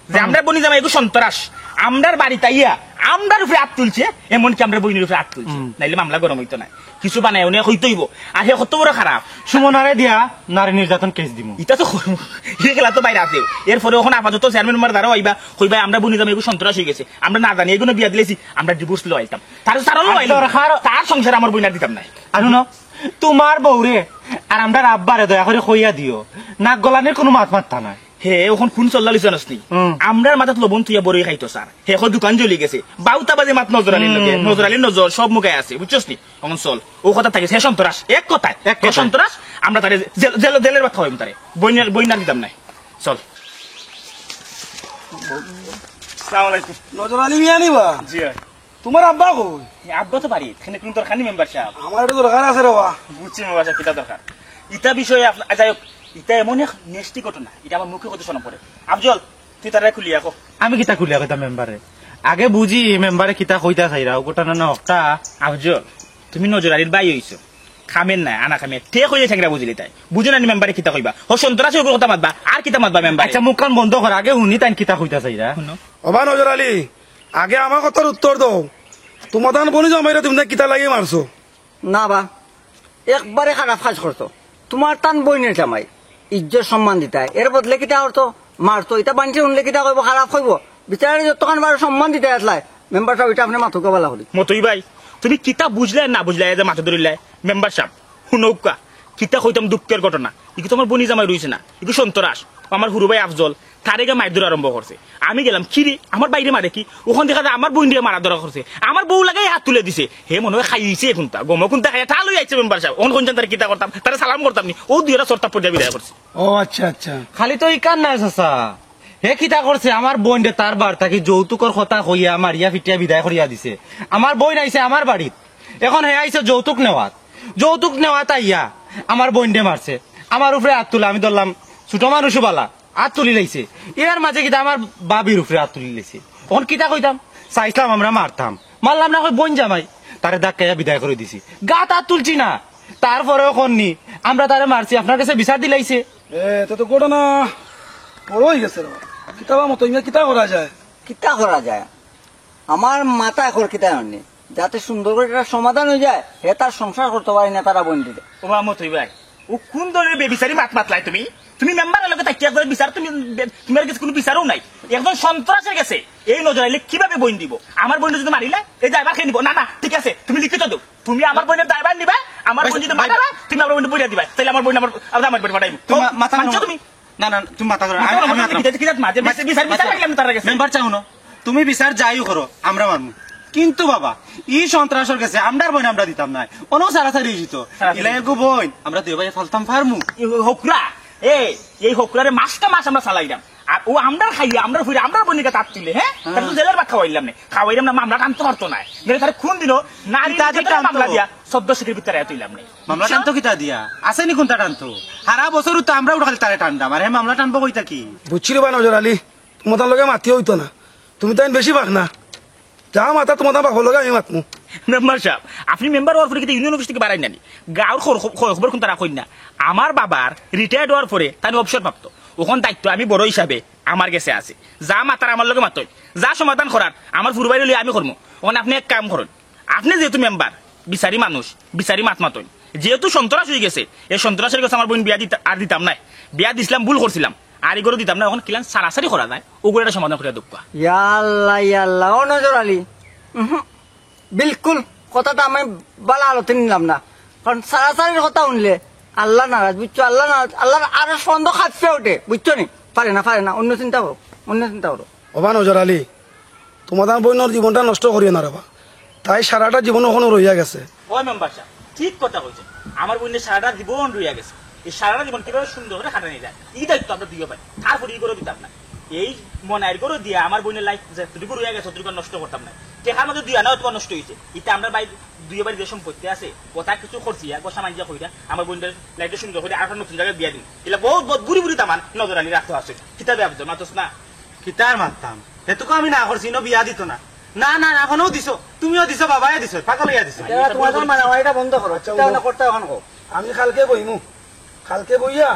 যে হুম। আমরা বইন জামাই এগু সন্ত্রাস। আমরার বাড়িত আইয়া, আমরার উপরে আত তুলছে, এমনকি আমরার বইনর উপরে আত তুলছে। হুম। নাইলে মামলা গরম অইতো নায়। কিছু বানায় অনে কইতে অইবো। আর হে কত বড় খারাপ। সুমনারে দিয়া নারী নির্যাতন কেস দিমু। ইতা তো কইমু। হে খেলা তো বাইরে আছে। এরপরে অখন আপাতত চেয়ারম্যান মেম্বার দ্বারাও আইবা, কইবা, "আমরা বইন জামাই এগু সন্ত্রাস অইগেছে। আমরা না জানি এগুনো বিয়া দিলাইছি, আমরা ডিভোর্স লওয়া আইতাম।" তার কারণও আর আইলাম। দরকার তার সংসারে আমার বইন আর দিতাম নায়। আর হুনো, তুমার বউরে আর আমরার আব্বারে দয়া করি কইয়া দিও, নাক গলানির কুনু মাত মাততা নায়। হে, অখন কুন চল্লা লিছানস নি? হুম। আমরার মাথাত লবণ থুইয়া বড়ই খাইতো স্যার। হে, অখন দোকান জ্বলি গেছে। বাউতা বাজে মাত নজর আলীর লগে। হুম। নজর আলীর নজর সব মুখায় আছে, বুঝছস নি? অখন চল। ও কথা থাকিস, হে সন্ত্রাস। এক কথায়। এক হে কথায়। সন্ত্রাস, আমরা তারে জেল, জেল, জেলের ভাত খাওয়াইমু তারে। বইন আর, বইন আর দিতাম নায়। চল। আসসালামু আলাইকুম। নজর আলী মিয়া নি বা? জি অয়। তুমার আব্বা কই? এ, আব্বা তো বাড়িত, এখানে কুনু দরকার নি মেম্বার সাব। আমার একটু দরকার আছে রে বা। বুঝছি মেম্বার সাব, কিতা দরকার? ইতা বিষয়ে আপনা-, যাই হোক, ইতা এমন এক নেস্টি ঘটনা, ইটা আমার মুখে কইতে শরম করে। আফজল, তুই তারে খুলিয়া ক। আমি কিতা খুলিয়া কইতাম মেম্বারে? আগে বুঝি মেম্বারে কিতা কইতা চাইরা, ও ঘটনা না হকটা। আফজল, তুমি নজর আলীর ভাই অইছো। খামের নায়, আনা খামের। তে কইলে ঠেংরা বুঝিলি তাই। বুঝো না নি মেম্বারে কিতা কইবা? ও সন্ত্রাসী ওগুলো কথা মাতবা, আর কিতা মাতবা মেম্বারে? আচ্ছা, মুখখান বন্ধ কর, আগে হুনি তাইন কিতা কইতা চাইরা। হুনো। ওবা নজর আলী, আগে আমার কথার উত্তর দেও। তুমার তান বইন জামাইরে তুমি কিতা লাগি মারছো? না বা, একবারে খারাপ কাজ করছো। তুমার তান বইনর জামাই, ইজ্জত সম্মান দিতায়, এর বদলে কিতা করতো? মারতো। ইতা বানছে হুনলে কিতা কইবো? খারাপ কইবো। বিচারে যতখান পারো সম্মান দিতায় আছলায়। মেম্বার সাব, ইটা আপনে মাতউক্কা বালা করি। মতই ভাই, তুমি কিতা বুঝলায় না বুঝলায়, এ যে মাথা ধরিলায়? মেম্বার সাব, হুনউক্কা, কিতা কইতাম দুঃখের ঘটনা। ইগু তো আমার বইন জামাই রইছে না, ইগু সন্ত্রাস। ও আমার হুরু ভাই আফজল, তারে গিয়া মাইর ধরা আরম্ভ করছে। আমি গেলাম, "কিরে, আমার ভাইরে মারে কি?" অখন দেখা যায় আমার বইনরে মারা ধরা করছে। আমার বউ লাগাই আত তুলে দিছে। হে মনে অয় খাইছে কুনতা, গমো কুনতা খাইয়া ঠাল অইয়া আইছে মেম্বার সাব। অখন কুন জানতার কিতা করতাম, তারে সালাম করতাম নি। ও দুইটা চড় থাপ্পড় দিয়া বিদায় করছে। ও আচ্ছা, আচ্ছা। খালি তো ইখান নায় চাচা, হে কিতা করছে? আমার বইনরে তার বার থাকি যৌতুকর কথা কইয়া মারিয়া ফিটিয়া বিদায় করিয়া দিছে। আমার বইন আইছে আমার বাড়িত, এখন হে আইছে যৌতুক নেওয়াত। যৌতুক নেওয়াত আইয়া আমার বইনরে মারছে। আমার উপরে আত তুলে, আমি ধরলাম ছোট মানুষ বালা, আত তুলি লাইছে। এর মাঝে কিতা আমার বাবির উপরে আত তুলি লাইছে। এখন কিতা কইতাম? চাইছিলাম আমরা মারতাম, মারলাম না, কই বইন জামাই, তারে ধাক্কাইয়া বিদায় করি দিছি। গাত আত তুলছি না, তারপরেও কইন নি আমরা তারে মারছি, আপনার গেছে বিচার দিলাইছে। এ, তো, তো ঘটনা বড় অইগেছে রে বাবা। কিতা বা মতই মিয়া, কিতা করা যায়? কিতা করা যায়? আমার মাথায় এখন কিতা অইছে, যাতে সুন্দর করি একটা সমাধান অইযায়, হে তার সংসার করতো পারি না, তারা বইন দিতে। ও বা মতই ভাই, ও কোন ধরনের বেবিচারি মাত মাতলায় তুমি? তুমি মেম্বারর লগে থাকিয়া একজনের বিচার, তুমি বে-, তুমার গেছে কুনু বিচারও নাই। একজন সন্ত্রাসীর গেছে এই নজর আলী কিভাবে বইন দিব? আমার বইনরে যদি মারিলা, এই দায়ভার কে নিব? না, না, ঠিক আছে, তুমি লিখিত দেও। তুমি আমার বইনর দায়ভার নিবা, আমার বইন যদি মারা, তুমি আমার বইনরে বইরা দিবা। তাইলে আমার বইন আমার, আমার, আমার বইন পাঠাইবো। তুমি মা-, মাথা মানছো নরম তুমি? না, না, তুমি মাথা করো। মাথা আমি, নরম আমি না, মাথা কিতা, কিতা মাঝে বিচার, বিচার, বিচার লাগলে আমি তার গেছে। মেম্বার চাও না, তুমি বিচার যাইও করো, আমরা মানমু। কিন্তু বাবা, ই সন্ত্রাসর গেছে আমরার বইন আমরা দিতাম না। অনো সারাসারি অইতো। সারাসারি। ইলা এগু বইন, আমরা দুই ভাইয়ে ফালতাম পারমু। এই হকরা, এ, এই হকরারে মাসটা মাস আমরা চালাইলাম। আর ও আমরার খাইয়া, আমরার ফুইরা, আমরার বইনর গাত আত তুলে, হ্যাঁ? হ্যাঁ। তারে তো জেলর ভাত খাওয়াইলাম না। খাওয়াইলাম না, মামলা টানতো পারতো না। নাইলে তারে কোন দিনও নারী কিতা দি নির্যাতনের টানতো? মামলা দিয়া চৌদ্দ শিকের ভিতরে এত অইলাম না। মামলা টানতো কিতা দিয়া? আছে নি কুনটা টানতো? হারা বছর তো আমরা উঠা খালি তারে টানতাম। আর হে মামলা টানবো কই থাকি? বুঝছি রে বা নজর আলী, তুমার লগে মাতি অইতো না। তুমি তাইন বেশি বাক না। যা মাতা তুমার বাপর লগে আমি মাতমু। মেম্বার সাব, আপনে মেম্বার অওয়ার পরে কিতা ইউনিয়ন অফিস থাকি বারাইন না নি? গাউর খবর, খবর, খবর কুনতা রাখইন না। আমার বাবার রিটায়ার্ড অওয়ার পরে তাইন অবসরপ্রাপ্ত। অখন দায়িত্ব আমি বড় হিসাবে আমার গেছে আছে। যা মাতার আমার লগে মাতইন, যা সমাধান করার আমার ফুরুবাইরে লইয়া আমি করমু। অখন আপনে এক কাম করইন, আপনে যেহেতু মেম্বার, বিচারি মানুষ, বিচারি মাত মাতইন। যেহেতু সন্ত্রাস অইগেছে, এই সন্ত্রাসর গেছে আমার বইন বিয়া দিতা-, আর দিতাম নায়। বিয়া দিছলাম, ভুল করছিলাম, আর ইগরও দিতাম নায়। অখন কিলান সারাসারি করা যায়, অগুরে একটা সমাধান করিয়া দেউক্কা। ইয়া আল্লাহ, ইয়া আল্লাহ, ও নজর আলী, উহু, বিলকুল কথাটা আমি বালা আলোতে নিলাম না। কারণ সারাসারির কথা হুনলে আল্লাহ নারাজ, বুঝছো? আল্লাহ নারাজ, আল্লাহর আরশ বন্ধ কাঁপিয়া উঠে, বুঝছো নি? পারে না, পারে না, অন্য চিন্তা করো, অন্য চিন্তা করো। ও বা নজর আলী, তুমার বইনর জীবনটা নষ্ট করিও না রে বা। তাই সারাটা জীবন অখনো রইয়া গেছে। ওই মেম্বার সাব, ঠিক কথা কইছইন। আমার বইনর সারাটা জীবন রইয়া গেছে। এই সারাটা জীবন কিভাবে সুন্দর করি কাটানি যায়, ই দায়িত্ব আমরা দুইও ভাই। তারপরে ইগরও দিতাম না। এই মনাইর ঘরো দিয়া আমার বইনর লাইফ যেটুকু রইয়া গেছে, অতটুকু নষ্ট করতাম না। টেকার মাঝে দুই আনা অথবা নষ্ট অইছে। ইতা আমরার ভাই দুইও ভাইর যে সম্পত্তি আছে, অতা কিছু করছি, এক বসা মাইনষে কইরা আমার বইনর লাইফটা সুন্দর করি আরোটা নতুন জাগায় বিয়া দিমু। ইলা বউত, বউত বুড়ি বুড়ি তামান নজর আলী রাখতো আছে। কিতা বে আব্দুল মাতস না? কিতার মাততাম? হেতুকু আমি না করছি, ইনো বিয়া দিতো না। না, না, না, অখনো দিছো, তুমিও দিছো, বাবায় দিছো, পাগল অইয়া দিছো। ইটা তুমার মারামারিটা বন্ধ করো। আচ্ছা, ইটা অনো করতা অখন কও। আমি কালকে বইমু, কালকে বইয়া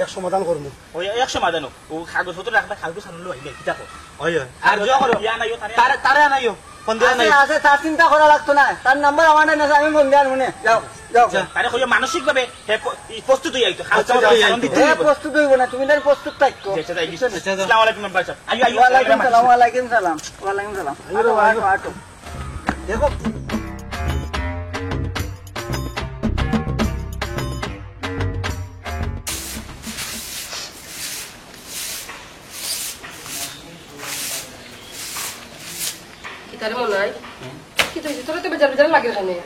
এক সমাধান করমু। ওই এক সমাধান হোক, ও কাগজপত্র রাখবা, কালকে সামনে লইলে কিতা কর। ওই, ওই। আর আর যা করো, ইয়া নাই, ও তারে তারে, তারে আনাইও, ফোন দিয়া আছে, আনাইও। আছে, তার চিন্তা করা লাগতো না। তার নাম্বার আমার নাই, আমি ফোন দিয়া আনমু নে। যাও, যাও। যা। তারে কইও মানসিকভাবে হে প-, ই প্রস্তুত অইয়া আইতো। আচ্ছা, যাও, যাও। হে প্রস্তুত অইবো না, তুমি তাইন প্রস্তুত থাকো। আচ্ছা, যাও। বুঝছো নি? আচ্ছা, যাও। আসসালামু আলাইকুম মেম্বার সাব। আইও, আইও, ওয়ালাইকুম আসসালামু সালাম, আলাইকুম। ওয়ালাইকুম সালাম। আইও, আটো, আইও। আটো, আটো। দেখো। কিতা রে মনাই? কিতা অইছে? তোর অতো বেজার বেজার লাগের কেনে?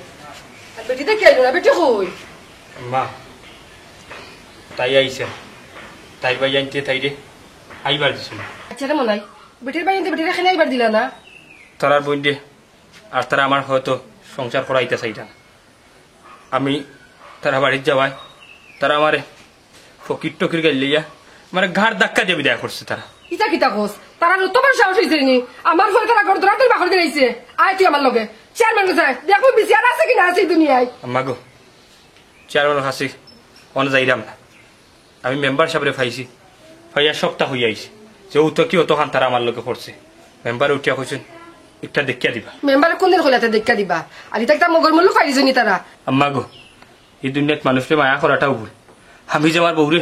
আর বেটি দেখি আইলো না, বেটি কই? মা, তাই আইছে। তাইর ভাইয়াইন্তে তাইরে আইবার দিছে না। আচ্ছা রে মনাই, বেটির ভাইয়াইন্তে বেটিরে কেনে আইবার দিলা না? তারার বইনরে আর তারা আমার হয়তো সংসার করাইতা চাইরা না। আমি তারা বাড়িত যাওয়ায় তারা আমারে ফকির টকির গাইল্লাইয়া আমারে ঘাড় ধাক্কা দিয়া বিদায় করছে তারা। ইতা কিতা কস? তারার অতো বড় সাহস অইছে নি? আমার ফুয়ার তারা ঘর ধরাতেই বাকর দিলাইছে। আয় তুই আমার লগে। চেয়ারম্যানর গেছে আয়। দেখমু বিচার আছে কি না আছে ই দুনিয়ায়। আম্মা গো, চেয়ারম্যানর কাছে অনো যাইরাম না। আমি মেম্বার সাবরে পাইছি, পাইয়া সবটা কইয়া আইছি যে অউ তো কি অতখান তারা আমার লগে করছে। মেম্বারে উঠিয়া কইছইন, "একটা দেখিয়া দিবা।" মেম্বারে কুনদিন কইলা তে দেখিয়া দিবা? আর ইতা কিতা মগর মুল্লুক পাইলিছইন নি তারা? আম্মা গো, ই দুনিয়াত মানুষরে মায়া করাটাও ভুল। আমি যে আমার বউরে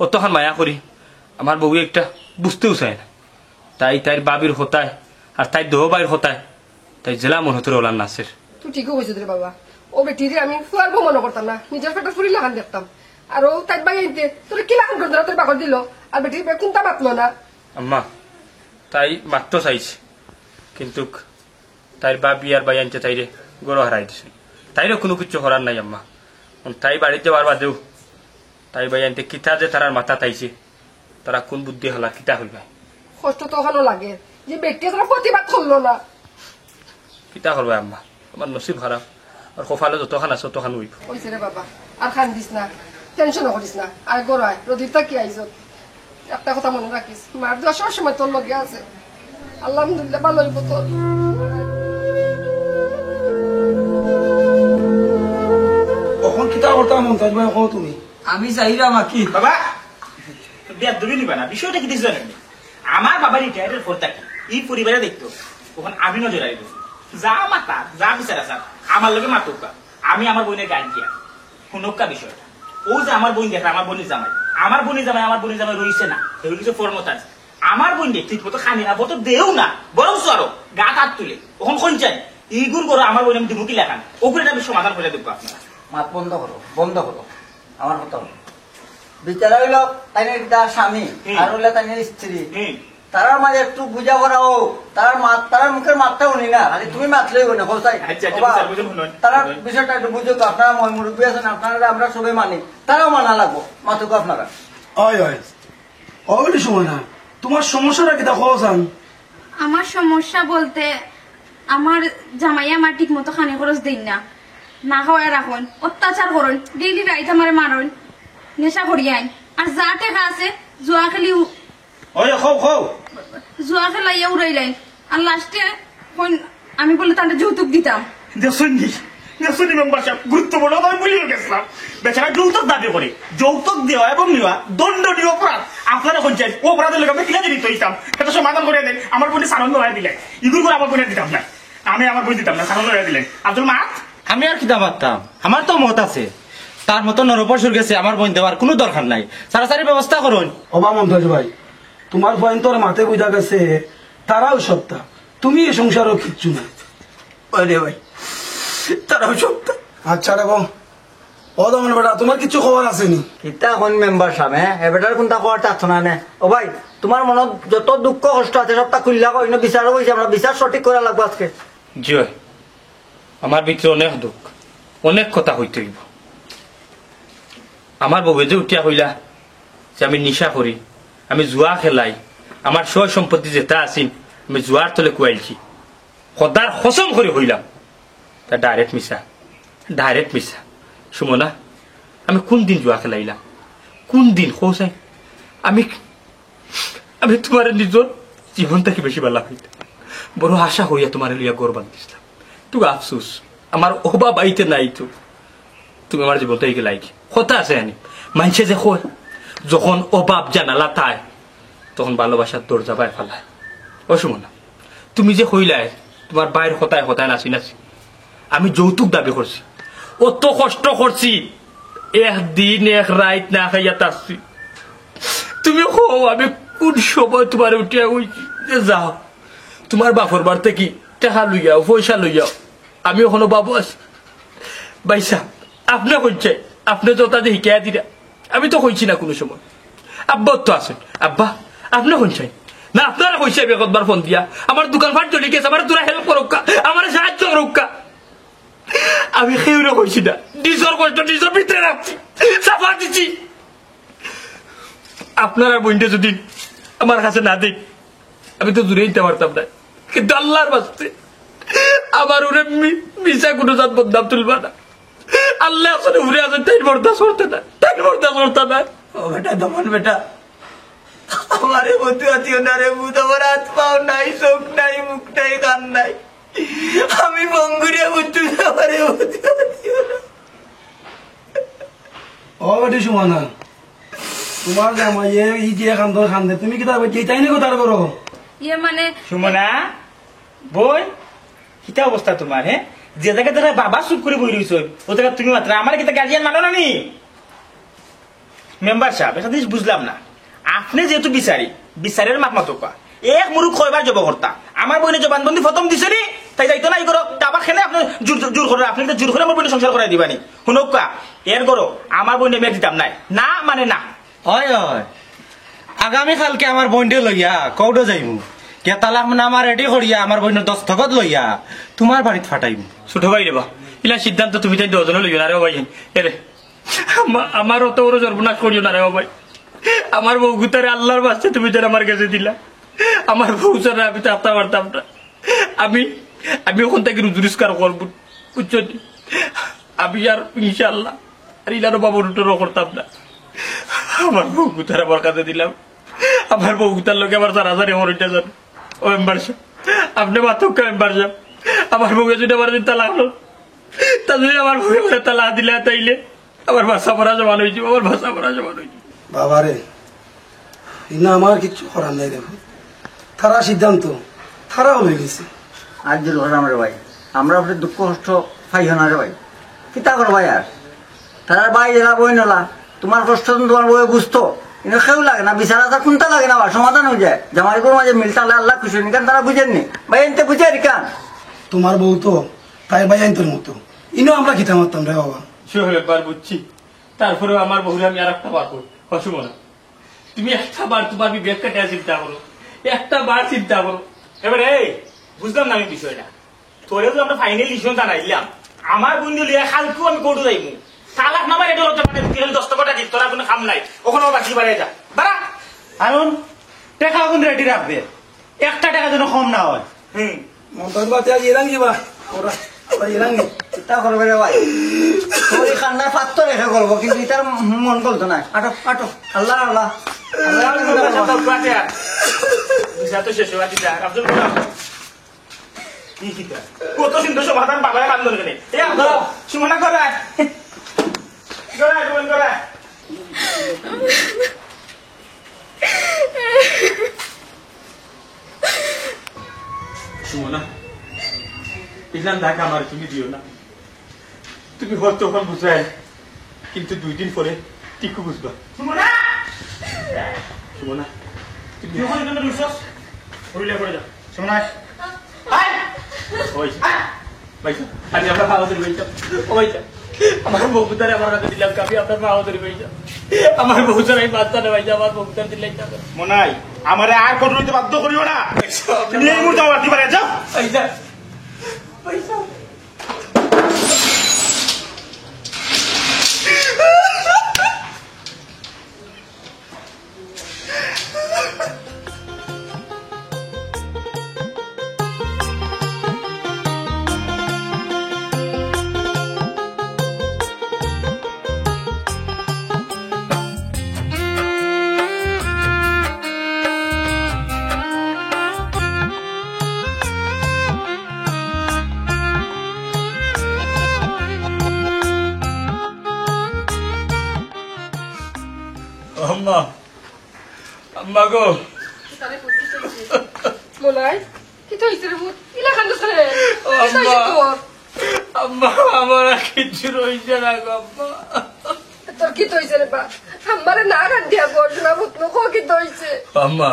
অতখান মায়া করি, আমার বউয়ে একটা বুঝতেও চায় না। তাই তাইর বাবির কথায় আর তাইর দুইও ভাইর কথায় তাই যেলা মনে হতো ওলার নাচের। তুই ঠিকউ কইছস রে বাবা। অউ বেটিরে আমি ফুয়ার বউ মনো করতাম না, নিজর পেটর ফুড়ি লাখান দেখতাম। আর অউ তাইর ভাইয়াইন্তে তোরে কি লাখান করি ধরা তোরে বাকর দিলো, আর বেটির কুনতা মাতলো না। আম্মা, তাই মাততো চাইছে, কিন্তুক তাইর বাবি আর ভাইয়াইন্তে তাইরে ঘরো হারাই দিছইন। তাইরও কুনু কিচ্ছু করার নাই আম্মা। অখন তাই বাড়িত যাওয়ার বাদেও তাইর ভাইয়াইন্তে কিতা যে তারার মাথাত আইছে, তারা কুন বুদ্ধি হালা কিতা কইবা। কষ্ট তো অখানও লাগে যে বেটিয়ে তারা প্রতিবাদ করলো না। কিতা করবে আম্মা, আমার নসিব খারাপ। আর কপালো যতখান আছে, ততখান অইব। কইছে রে বাবা, আর কান্দিস না, টেনশনও করিস না। আয় ঘরো আয়, রোদির থাকি আইজ। একটা কথা মনো রাখিস, মার দোয়া সবসময় তোর লগে আছে। আলহামদুলিল্লাহ, ভালো অইব তোর। অখন কিতা করতাম মন্তাজ ভাই, কও তুমি? আমি চাইরাম আর কি। বাবা, বেয়াদবি নিবা না, বিষয়টা কিতা জানো নি? আমার বাবা রিটায়ার্ডের পর থাকি ই পরিবারে দেখতো, অখন আমি নজর রাখি। যা মাতা, যা বিচার আছে, আমার লগে মাতউক্কা। আমি আমার বইনের গার্জিয়ান। হুনউক্কা বিষয়টা। অউ যে আমার বইন দেখরা, আমার বইনের জামাই। আমার বইনের জামাই, আমার বইনের জামাই রইছে না। হে অইগেছে ফরমতাজ। আমার বইনরে ঠিক মতো খানি না, মতো দেও না। বরং আরো গাত আত তুলে। অখন কইন চাই, ইগুর ঘরো আমার বইন আমি দিমু কিলাখান? অগুরে আমি সমাধান করি দেউক্কা আপনারা। মাত বন্ধ করো, বন্ধ করো। আমার কথা হলো, বিচারা অইলো তাইনের একটা স্বামী, হুম। আর অইলো তাইনের স্ত্রী। হুম। তারার মাঝে একটু বুঝাপড়া অউক, তারার মাত, তারার মুখের মাতটা হুনি না, খালি তুমি মাতলেই অইবো না, কও চাই। আচ্ছা, আচ্ছা, বাবা, বিচার বুঝে হুনইন। তারার হুনইন। বিষয়টা একটু বুঝো তো, আপনারা ময় মুরব্বি আছেন, আপনারা আমরা সবে মানি, তারাও মানা লাগবো, মাতুক আপনারা। অয়, অয়। অয় রে সুমনা, তোমার সমস্যাটা কিতা কও চান? আমার সমস্যা বলতে, আমার জামাই আমার ঠিক মতো খানি খরচ দেইন না, না খাওয়ায় রাখইন, অত্যাচার করইন, ডেইলি রাইত আমারে মারইন, নেশা করি আইন, আর যা টেকা আছে জুয়া খেলি উ- ওই, কও, কও। জুয়া খেলাইয়া উড়াইলাইন, আর লাস্টে কইন আমি বলে তানরে যৌতুক দিতাম। দেখছইন নি, দেখছইন নি মেম্বার সাব, গুরুত্বপূর্ণ কথা আমি ভুলিও গেছিলাম। বেচারা যৌতুক দাবি করে, যৌতুক দেওয়া এবং নেওয়া দণ্ডনীয় অপরাধ। আপনারা কইন চাই, অউ অপরাধর লগে আমি কিলা জড়িত অইতাম? ইটা সমাধান করি দেইন, আমার বইনরে ছাড়ন লড়াই দিলে, ইগুর ঘরো আমার বইনরে দিতাম না, আমি আমার বইন দিতাম না, ছাড়ন লড়াই দিলে। আব্দুল মাত। আমি আর কিতা মাততাম? আমার তো মত আছে, তার মতো নরপশুর গেছে আমার বইন দেওয়ার কুনু দরকার নাই, ছাড়াছাড়ির ব্যবস্থা করইন। ওবা মন্তাজ ভাই, তোমার বইন তোর মাতে বুঝা গেছে, তারাও সত্তা, তুমি এই সংসারও কিচ্ছু না। ওরে ভাই, তারাও সত্তা। আচ্ছা রে বউ, ও দমন বেটা, তোমার কিছু খবর আছে নি? কিতা কইন মেম্বার সাব, হ্যাঁ? এ বেটার কুনতা খবর থাকতো না নে? ও ভাই, তোমার মনো যত দুঃখ কষ্ট আছে সবতা খুলিয়া কও, ইনো বিচারও অইছে, আমরা বিচার সঠিক করা লাগবো আজকে। জি অয়, আমার ভিতরে অনেক দুঃখ, অনেক কথা কইতে অইবো। আমার বউয়ে যে উঠিয়া কইলা যে আমি নিশা করি, আমি জুয়া খেলাই, আমার সয় সম্পত্তি যেতা আছিল আমি জুয়ার তলে খুয়াইলছি, খোদার কসম করি কইলাম, ইতা ডাইরেক্ট মিছা, ডাইরেক্ট মিছা। সুমনা, আমি কুন দিন জুয়া খেলাইলাম? কুন দিন কও চাই? আমি, আমি তোমারে নিজর জীবন থাকি বেশি ভালা পাইতাম। বড় আশা করিয়া তোমারে লইয়া ঘর বান্ধিছলাম। তুই আফসোস, আমার অভাব আইতে নাই তো। তুমি আমার জীবন থাকি গেলায় গি। কথা আছে আনি, মানষে যে কয়, যখন অভাব জানালাত আয়, তখন ভালোবাসার দরজা বায় ফালায়। ও সুমনা, তুমি যে কইলায়, তোমার ভাইর কথায় কথায় নাচি নাচি আমি যৌতুক দাবি করছি, অত কষ্ট করছি, এক দিন এক রাইত না খাইয়া থাকছি। তুমি কও আমি কুন সময় তোমারে উঠিয়া কইছি যে যাও, তোমার বাপর বাড়ি থাকি টেকা লইয়াও, পয়সা লইয়াও, আমি অখনো বাবু আছি। ভাইসাব, আপনে কইন চাই, আপনে যেতা যে হিকাইয়া দিরা, আমি তো কইছি না কুনু সময়। আব্বা তো আছইন, আব্বা, আপনে কইন চাই। না, আপনারে কইছি আমি কতবার ফোন দিয়া, আমার দোকানপাট জ্বলি গেছে, আমারে থুড়া হেল্প করউক্কা, আমারে সাহায্য করউক্কা। আমি কেউরে কইছি না, নিজর কষ্ট নিজর ভিতরে রাখছি, চাপা দিছি। আপনারা বইনরে যুদি আমার কাছে না দেইন, আমি তো জুড়ে দিতাম পারতাম না, কিন্তু আল্লার ওয়াস্তে আমার উপরে মি-, মিছা কুনু জাত বদনাম তুলবা না। আল্লা আসলে উপরে আছইন, তাইন বরদাস্ত করতা না, তাইন বরদাস্ত করতা না। ও বেটা, দমন বেটা, আমারে বদদোয়া দিও না রে পুত, আমার আত পাও নাই, চউখ নাই, মুখ নাই, কান নাই, আমি পঙ্গু রে পুত, আমারে বদদোয়া দিও না। ও বেটি সুমনা, তোমার জামাইয়ে ই যে কান্দন কান্দে, তুমি কিতা বেটি তাই নি কথা করো? ইয়ে মানে সুমনা, বইন, কিতা অবস্থা তোমার, হে? যে জাগাত দেখরায় বাবা চুপ করি বই রইছইন, অউ জাগাত তুমি মাতরায়, আমারে কিতা গার্জিয়ান মানো না নি? মেম্বার সাব, একটা জিনিস বুঝলাম না। আপনে যেহেতু বিচারি, বিচারের মাত মাতউক্কা। এক মুরুখ কয়বার জব করতা? আমার বইনে জবানবন্দি প্রথম দিছে নি, তাই যাইতো না ই ঘরো। তা আবার কেনে আপনে জোর, জোর করের, আপনে কিতা জোর করি আমার বইনরে সংসার করাই দিবা নি? হুনউক্কা, এর ঘরো আমার বইনরে আমি আর দিতাম নায়। না মানে না। অয়, অয়। আগামী কালকে আমার বইনরে লইয়া কোর্টো যাইমু। গিয়া তালাকনামা রেডি করিয়া আমার বইনর দস্তখত লইয়া তোমার বাড়িত ফাটাইমু। ছোট ভাই রে বা, ইলা সিদ্ধান্ত তুমি তাইন দুইওজনে লইও না রে বা ভাই। এরে, আমা-, আমার অত বড় সর্বনাশ করিও না রে বা ভাই। আমার বউগুতারে আল্লার ওয়াস্তে তুমি যেন আমার গেছে দিলা। আমার বউ ছাড়া আমি থাকতাম পারতাম না। আমি আমি অখন থাকি রুজি রোজগার করমু, বুঝছো নি? আমি আর ইনশাআল্লাহ আর ইলানো বাবুর উঠোনও করতাম না। আমার বউ গুতার আমার কাছে দিলাম, আমার বউ গুতার লগে আমার সারাসারি হরিটা জানো। ও মেম্বার সাহেব, আপনে মাতউক্কা মেম্বার সাহেব, আমার বউয়ে যদি আমার দিন তালাক লো, তা যদি আমার বউয়ে আমার তালাক দিলা তাইলে আমার বাসা পড়া জমান অইযিবো, আমার বাসা পড়া জমান অইযিবো। বাবারে, ইনো আমার কিচ্ছু করার নাই রে। তারা সিদ্ধান্ত, তারা লই নিছে। আর জোর করাম রে ভাই, আমরা আপনি দুঃখ কষ্ট পাইও না রে ভাই। কিতা করবায় আর? তারার ভাই এলা বইন এলা, তোমার কষ্ট তো তোমার বউয়ে বুঝতো। ইনো কেউ লাগে না, বিচার আচার কুনটা লাগে না বা, সমাধান অইযায়। জামাই বউর মাঝে মিল থাকলে আল্লাহ খুশি অইন, ইখান তারা বুঝের নি। ভাই এনতে বুঝের ইখান। তোমার বউ তো তাই ভাইয়াইন্তর মতো। ইনো আমরা কিতা মাততাম রে বাবা? সোহেল, একবার বুঝছি, তারপরেও আমার বউরে আমি আর একটা বার করমু। হ সুমনা, তুমি একটা বার তোমার বিবেক খাটাইয়া চিন্তা করো, একটা বার চিন্তা করো। এবারে এই, বুঝলাম না আমি বিষয়টা। তোরে তো আমরা ফাইনাল ডিসিশন জানাইলাম, আমার বন্ধু লইয়া কালকেউ আমি কোর্টো যাইমু। তালাক নামার এটা হতে পারে, তুই খালি দশ টাকাটা দিস, তোরা কোনো কাম নাই। ওখানে বাকি বাড়াই যা, বাড়া। কারণ টেকা এখন রেডি রাখবে, একটা টেকা যেন কম না হয়। হুম। মন্তাজ বাতি আজ এরাং কিবা? ওরা, ওরা এরাং কি? চিন্তা করবে রে ভাই, তোর এই কান্নায় পাত্র রেখে করবো, কিন্তু ইতার মন গলতো না। আটো, আটো। আল্লাহ, আল্লাহ। আল্লাহ, আল্লাহ, আল্লাহ। দুই সাথে শেষ হওয়া দিতে আর আব্দুল গোলাম। কি কিতা? কত সুন্দর সমাধান বাবায় কান্দন করে। এ আব্দুল, সুমনা করে। করে, সুমন করে। সুমনা, ইলান ধাক্কা আমার তুমি দিও না। তুমি হয়তো এখন বুঝায়, কিন্তু দুই দিন পরে ঠিকই বুঝবা। সুমনা! সুমনা, তুমি তুই ওখানে কেন রুইছস? হইলে করে যা। সুমনা, আয়। আয়। ওই। ভাইসাব, আমি আপনার পাও ধরি ভাইসাব। ও ভাইসাব, আমার বউতারে আমার কাছে দিলাম, আমি আপনার পাও ধরি ভাইসাব। আমার বউতার আমি বাচ্চা না ভাইসাব, আমার বউতার দিলাম। মনাই, আমারে আর কঠোর হইতে বাধ্য করিও না। ভাইসাব, তুমি এই মুহূর্তে আমার বাড়ি বাড়ি যাও। ভাইসাব, ভাইসাব। আম্মা, আম্মা গো। মনাই, কিতা অইছে রে পুত? ইলা কান্দস কেনে? ও কিতা অইছে আম্মা। তোর? আম্মা, আমার আর কিচ্ছু রইছে না গো আম্মা। তোর কিতা অইছে রে বা? আমারে না কান্দিয়া কর, সোনা পুত, ক কিতা অইছে? আম্মা,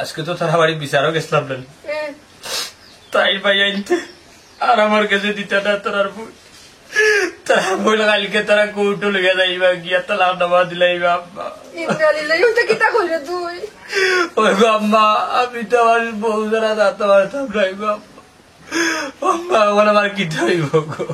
আজকে তো তারা বাড়িত বিচারো গেছলাম না। এ। তাইর ভাইয়াইন্তে আর আমার গেছে দিতা না তারার বইন। তারার বইন কাইলকে তারা কোর্টো লইয়া যাইবা, গিয়া তালাক নামা দিলাইবা আম্মা। ইন্না লিল্লাহি, ওটা কিতা কইরে তুই? ওই গো আম্মা, আমি তো আমার বউ ছাড়া যাইতাম পারতাম না গো আম্মা। আম্মা, এখন আমার কিতা অইবো গো?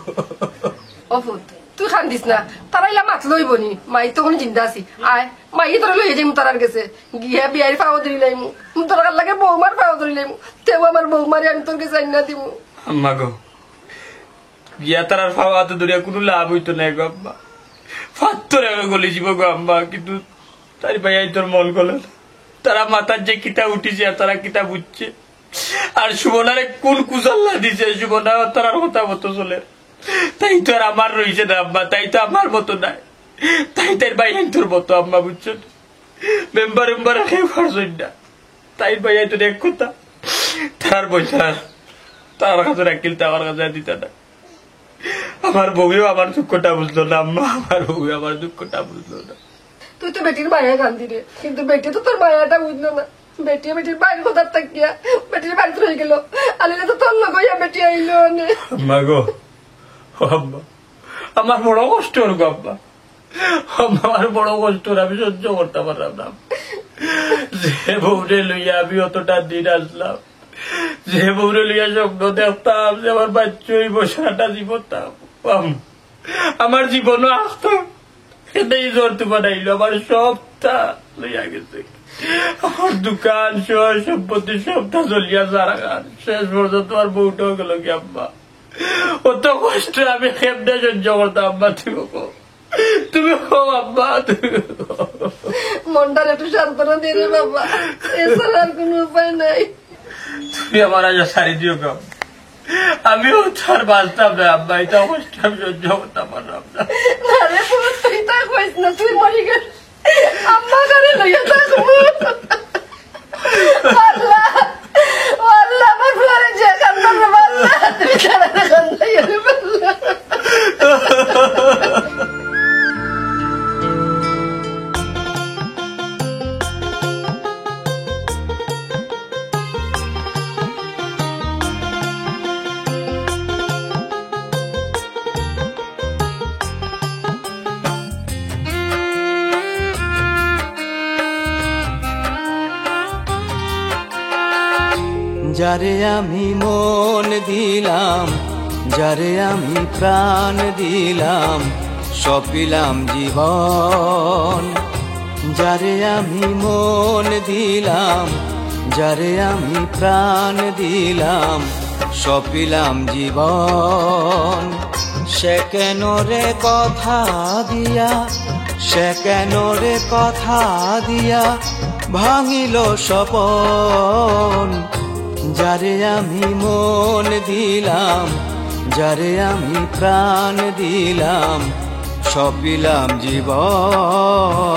ও পুত, তুই কান্দিস না, তারা ইলা মাতলে অইবো নি, মাই তো অখনো জিন্দা আছি। আয়, মাই তোরে লইয়া যাইমু তারার গেছে, গিয়া বিয়াইর পাও ধরিলাইমু, দরকার লাগে বৌমার পাও ধরিলাইমু, তেউ আমার বৌমারে আমি তোর গেছে আইনা দিমু। আম্মা গো, গিয়া তারার পাও আতো ধরিয়া কুনু লাভ অইতো নায় গো আম্মা, পাত্থর একা গলি যিবো গো আম্মা, কিন্তু তাইর ভাইয়াইন্তর মন গলে না। তারা মাথাত যে কিতা উঠিছে আর তারা কিতা বুঝছে, আর সুবনারে কুন কুজাল্লা দিছে, সুবনা তারার কথা মতো চলের। তাই তো আর আমার রইছে না আম্মা, তাই তো আমার মতো নায়। তাই তাইর ভাইয়াইন্তর মতো আম্মা, বুঝছো নি? মেম্বার উম্বার কেউ পারছইন না। তাইর ভাইয়াইন্তর এক কথা, তারার পয়সা তারার কাছে রাখিল, তা আমার কাছে আর দিতা না। আমার বউয়েও আমার দুঃখটা বুঝলো না আম্মা, আমার বউয়ে আমার দুঃখটা বুঝলো না। তুই তো বেটির মায়া কান্দি রে, কিন্তু বেটি তো তোর মায়াটা বুঝলো না। বেটি বেটির বাড়ির কথা থাকিয়া বেটির বাড়িত রইগেল, আনিলে তো তোর লগে অইয়া বেটি আইলো অনে। আম্মা গো, ও আম্মা, আমার বড় কষ্ট অর গো আম্মা। আম্মা, আমার বড় কষ্ট অর, আমি সহ্য করতাম পাররাম না। যে বউরে লইয়া আমি অতটা দিন আছলাম, যে বউরে লইয়া স্বপ্ন দেখতাম যে আমার বাচ্চা অইবো, সারাটা জীবন থাকবো। আম-, আমার জীবনও আস্তা এটাই ঝড় তুফান আইলো, আমার সবটা লইয়া গেছে। আমার দোকান, সয় সম্পত্তি সবটা জ্বলিয়া ছারখার। শেষ পর্যন্ত আমার বউটাও গেল গি আম্মা। অত কষ্ট আমি কেমনে সহ্য করতাম আম্মা, তুমি কও। তুমি কও আম্মা, তুমি কও। মনটারে একটু সান্ত্বনা দে রে বাবা, এছাড়া আর কোনো উপায় নাই। তুমি আমার আজ ছাড়ি দিও গো। আমিও তো আর বাঁচতাম না আম্মা, ইতা কষ্ট আমি সহ্য করতাম পারলাম না। না রে পুত, তুই তা কইস না, তুই মরি গেলে আম্মা কারে লইয়া থাকবো? আল্লাহ, ও আল্লাহ, আমার ফুয়ারে যে কান্দার রে আল্লাহ, তুমি কারে কান্দাই রে আল্লাহ। যারে আমি মন দিলাম, যারে আমি প্রাণ দিলাম, সপিলাম জীবন। যারে আমি মন দিলাম, যারে আমি প্রাণ দিলাম, সপিলাম জীবন। সে কেন রে কথা দিয়া, সে কেন রে কথা দিয়া ভাঙিল স্বপন। যারে আমি মন দিলাম, যারে আমি প্রাণ দিলাম, সপিলাম জীবন।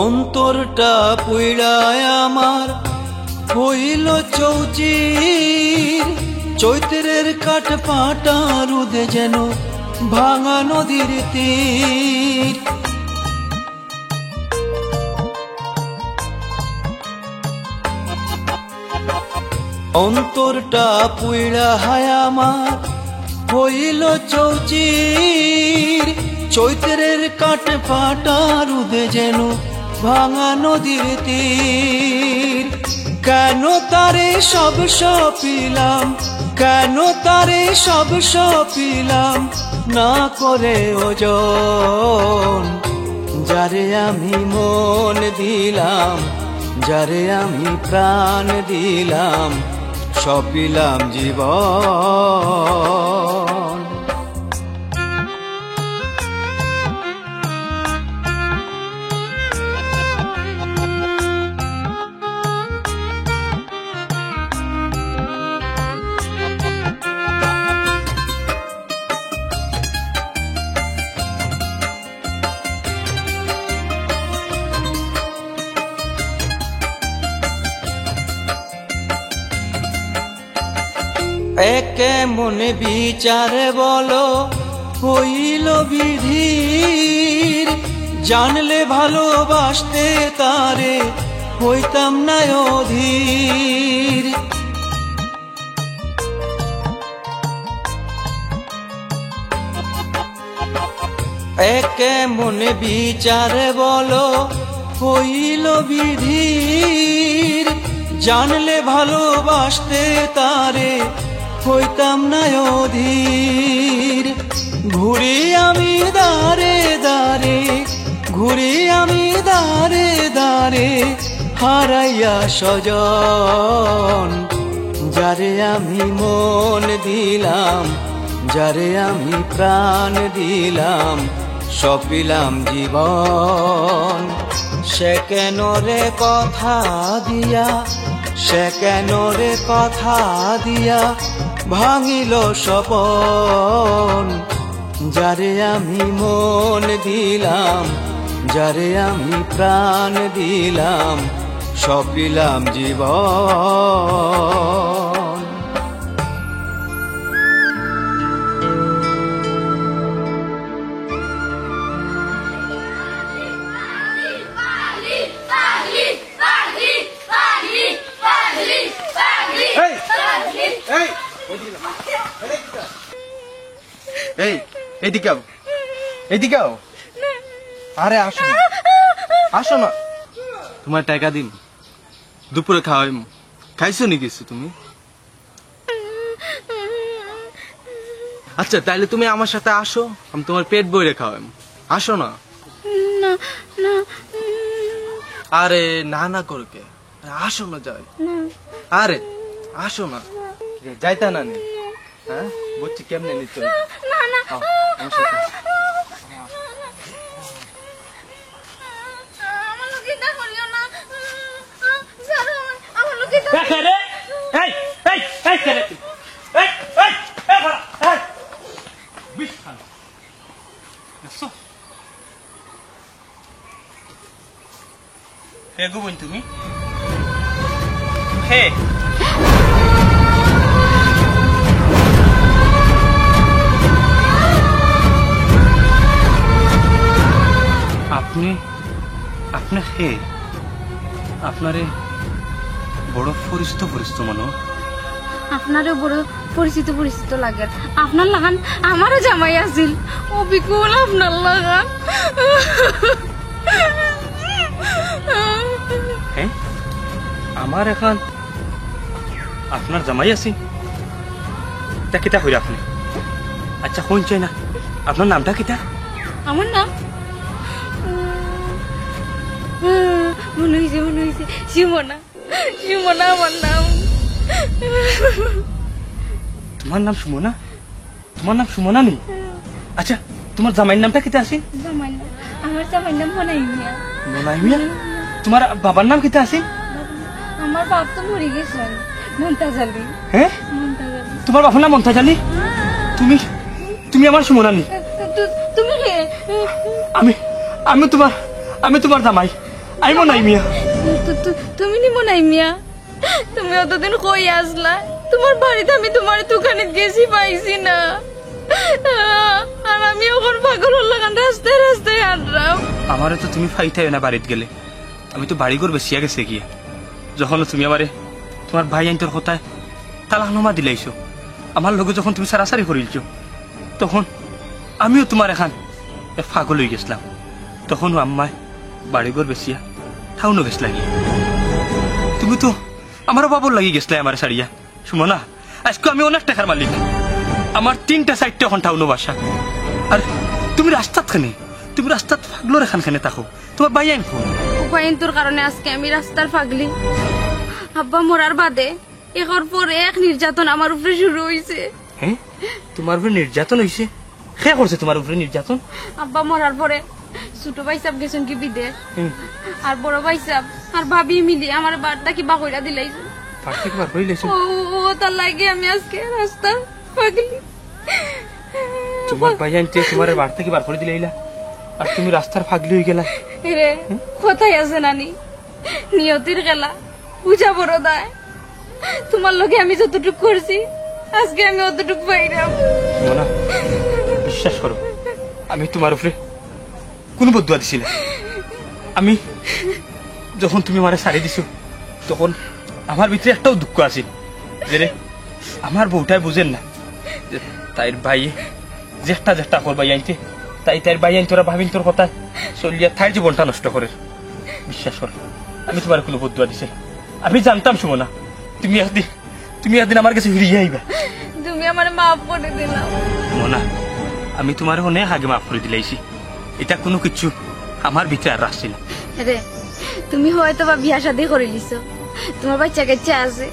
অন্তরটা পুইড়ায় আমার হইল চৌচির, চৈত্রের কাঠ ফাটা রোদে যেন ভাঙা নদীর তীর। অন্তরটা পুইড়ায় আমার হইল চৌচির, চৈত্রের কাঠ ফাটা রোদে যেন ভাঙা নদীর তীর। কেন তারে সব সপিলাম, কেন তারে সব সপিলাম, না করে ওজন। যারে আমি মন দিলাম, যারে আমি প্রাণ দিলাম, সপিলাম জীবন। এ কেমন বিচার বলো হইল বিধির, জানলে ভালোবাসতে তারে হইতাম না অধীর। এ কেমন বিচার বলো হইল বিধির, জানলে ভালোবাসতে তারে হইতাম না অধীর। ঘুরি আমি দারে দারে, ঘুরি আমি দারে দারে, হারাইয়া স্বজন। যারে আমি মন দিলাম, যারে আমি প্রাণ দিলাম, সপিলাম জীবন। সে কেন রে কথা দিয়া, সে কেন রে কথা দিয়া ভাঙিল স্বপন। যারে আমি মন দিলাম, যারে আমি প্রাণ দিলাম, সপিলাম জীবন। এই, এদিকে আও, এদিকে আও। আরে আসো না, আসো না। তুমার টেকা দিমু, দুপুরে খাওয়াইমু। খাইছো নি কিছু তুমি? আচ্ছা, তাইলে তুমি আমার সাথে আসো, আমি তুমার পেট ভরে খাওয়াইমু। আসো না। না, না। আরে না না করে কে? আরে আসো না, যাই। না। আরে আসো না। যাইতা না নি? হ্যাঁ, বুঝছি কেমনে নিতে হবে। না, না। আও, আমার সাথে। আমার লগে ইতা করিও না। ছাড়ো, আমার লগে ইতা এ, কে রে? এই, এই, এই, কে রে তুই? এই, এই, এই, বড়া, এই। বিষ খান। দেখছো? কে গো বইন তুমি? কে? আপনি, আপনি কে? আপনারে বড় পরিচিত পরিচিত মনো। আপনারে বড় পরিচিত পরিচিত লাগে। আপনার লাখান আমারও জামাই আছিল, অবিকুল আপনার লাখান। হ্যাঁ, আমার এখান আপনার জামাই আছিল? তা কিতা কইরা আপনি? আচ্ছা, কইন চাই না, আপনার নামটা কিতা? আমার নাম? মনে হইছে, মনে হইছে, সুমনা। সুমনা আমার নাম। তোমার নাম সুমনা? তোমার নাম সুমনা নি? আচ্ছা, তোমার জামাইর নামটা কিতা আছিল? জামাইর নাম, আমার জামাইর নাম মনাই মিয়া। মনাই মিয়া? তোমার বাবার নাম কিতা আছিল? আমার বাপ তো মরি গেছেন, মন্তাজ আলী। হ্যাঁ? মন্তাজ আলী। তোমার বাবার নাম মন্তাজ আলী? তুমি, তুমি আমার সুমনা নি? তু-, তু-, তুমি কে? আমি, আমি তোমার, আমি তোমার জামাই। আমি মনাই মিয়া। তু-, তু-, তুমি নি মনাই মিয়া? তুমি অতদিন কই আছলা? তোমার বাড়িত আমি তোমার দোকানে গেছি, পাইছি না। আর আমি অখন পাগলর লাখান রাস্তায় রাস্তায় হাঁটরাম। আমারে তো তুমি পাইতায় না বাড়িত গেলে। আমি তো বাড়িঘর বেচিয়া গেছি গিয়া। যখন তুমি আমারে তোমার ভাইয়াইন্তর কথায় তালাকনামা দিলাইছো, আমার লগে যখন তুমি সারাসারি করিলছো, তখন আমিও তোমার এখান এ পাগল অই গেছলাম। তখনও আম্মায় বাড়িঘর বেচিয়া টাউনো গেছলা গিয়া। তুমি তো আমার বাবার লাগি গেছলায় আমারে ছাড়িয়া। সুমনা, আইজকু আমি অনেক টেকার মালিক। আমার তিনটা চাইরটা অখন টাউনো বাসা। আর তুমি রাস্তাত কেনে? তুমি রাস্তাত পাগলর এখান কেনে থাকো? তোমার ভাইয়াইন কই? ভাইয়াইন্তর কারণে আইজকে আমি রাস্তার পাগলি। আব্বা মরার বাদে একর পর এক নির্যাতন আমার উপরে শুরু অইছে। হ্যাঁ? তোমার উপরে নির্যাতন অইছে? কে করছে তোমার উপরে নির্যাতন? আব্বা মরার পরে ছোট ভাইসাব গেছইন গি বিদেশ। হুম। আর বড় ভাইসাব আর ভাবি মিলি আমারে বাড়ি থাকি বার কইরা দিলাইছে। বাড়ি থাকি বার করি দিলাইছে? ও, ও, অতার লাগি আমি আইজকে রাস্তার পাগলি। তোমার ভাইয়াইন্তে তোমারে বাড়ি থাকি বার করি দিলাইলা, আর তুমি রাস্তার পাগলি অই গেলা। এরে, হুম? কথায় আছে না নি, নিয়তির খেলা, বুঝা বড় দায়। তোমার লগে আমি যতটুক করছি, আইজকে আমি অতটুক পাইরাম। সুমনা, বিশ্বাস করো, আমি তোমার উপরে কুনু বদদোয়া দিছি না। আমি যখন তুমি আমারে ছাড়ি দিছো, তখন আমার ভিতরে একটাও দুঃখ আছিল যে রে, আমার বউটায় বুঝের না যে তাইর ভাইয়ে যেটা যেটা করবা ইয়াইন্তে, তাই তাইর ভাইয়াইন্তর আর ভাবিন্তর কথায় চলিয়া তাইর জীবনটা নষ্ট করের। বিশ্বাস করো, আমি তোমারে কুনু বদদোয়া দিছি না। আমি জানতাম, সুমনা, তুমি একদিন, তুমি একদিন আমার গেছে ফিরিয়া আইবা। তুমি আমারে মাফ করি দিলাও। সুমনা, আমি তোমারে অনেক আগে মাফ করি দিলাইছি। ইতা কুনু কিচ্ছু আমার ভিতরে আর রাখছি না। রে, তুমি হয়তো বা বিয়া শাদি করিলিছো, তোমার বাইচ্চা কাইচ্চা আছে,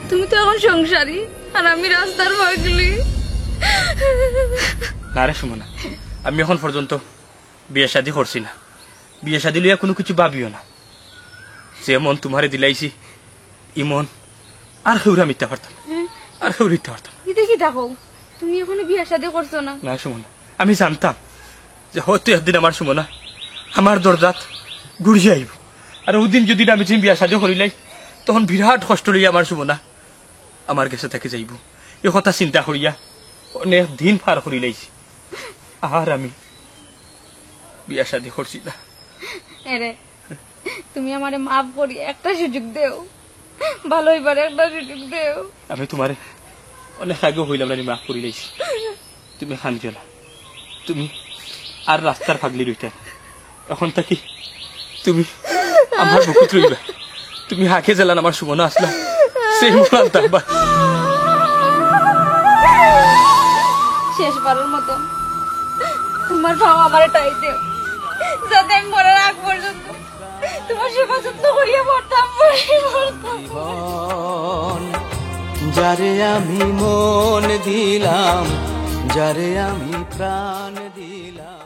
তুমি তো অখন সংসারী, আর আমি রাস্তার পাগলি। না রে সুমনা, আমি অখন পর্যন্ত বিয়া শাদি করছি না। বিয়া শাদি লইয়া কুনু কিচ্ছু ভাবিও না। যে মন তোমারে দিলাইছি, ই মন আর কেউরে আমি দিতা পারতাম না। হ্যাঁ? আর কেউরে দিতা পারতাম না। ইতা কিতা কও? তুমি অখনো বিয়া শাদি করছো না? না সুমনা, আমি জানতাম যে হয়তো একদিন আমার সুমনা আমার দরজাত ঘুরিয়া আইবো। আর অউ দিন যুদি আমি তুমি বিয়া শাদি করিলাই, তখন বিরাট কষ্ট লইয়া আমার সুমনা আমার গেছে থাকি যাইবো। ই কথা চিন্তা করিয়া অনেক দিন পার করিলাইছি। আর আমি বিয়া শাদি করছি না। এরে, তুমি আমারে মাফ করি একটা সুযোগ দেও, ভালা অইবার একটা সুযোগ দেও। আমি তোমারে অনেক আগেউ কইলাম না নি, মাফ করিলাইছি। তুমি কান্দিও না। তুমি আর রাস্তার পাগলি রইতায় না। অখন থাকি তুমি আমার বুকুত রইবায়। তুমি আগে যেলান আমার সুমনা আছলা, same অলান থাকবায়। শেষবারের মতো তুমার পাও আমারে ঠাই দেও, যাতে আমি মরার আগ পর্যন্ত তুমার সেবা যত্ন করিয়া মরতাম, মরি মরতাম। যারে আমি মন দিলাম, যারে আমি প্রাণ দিলাম।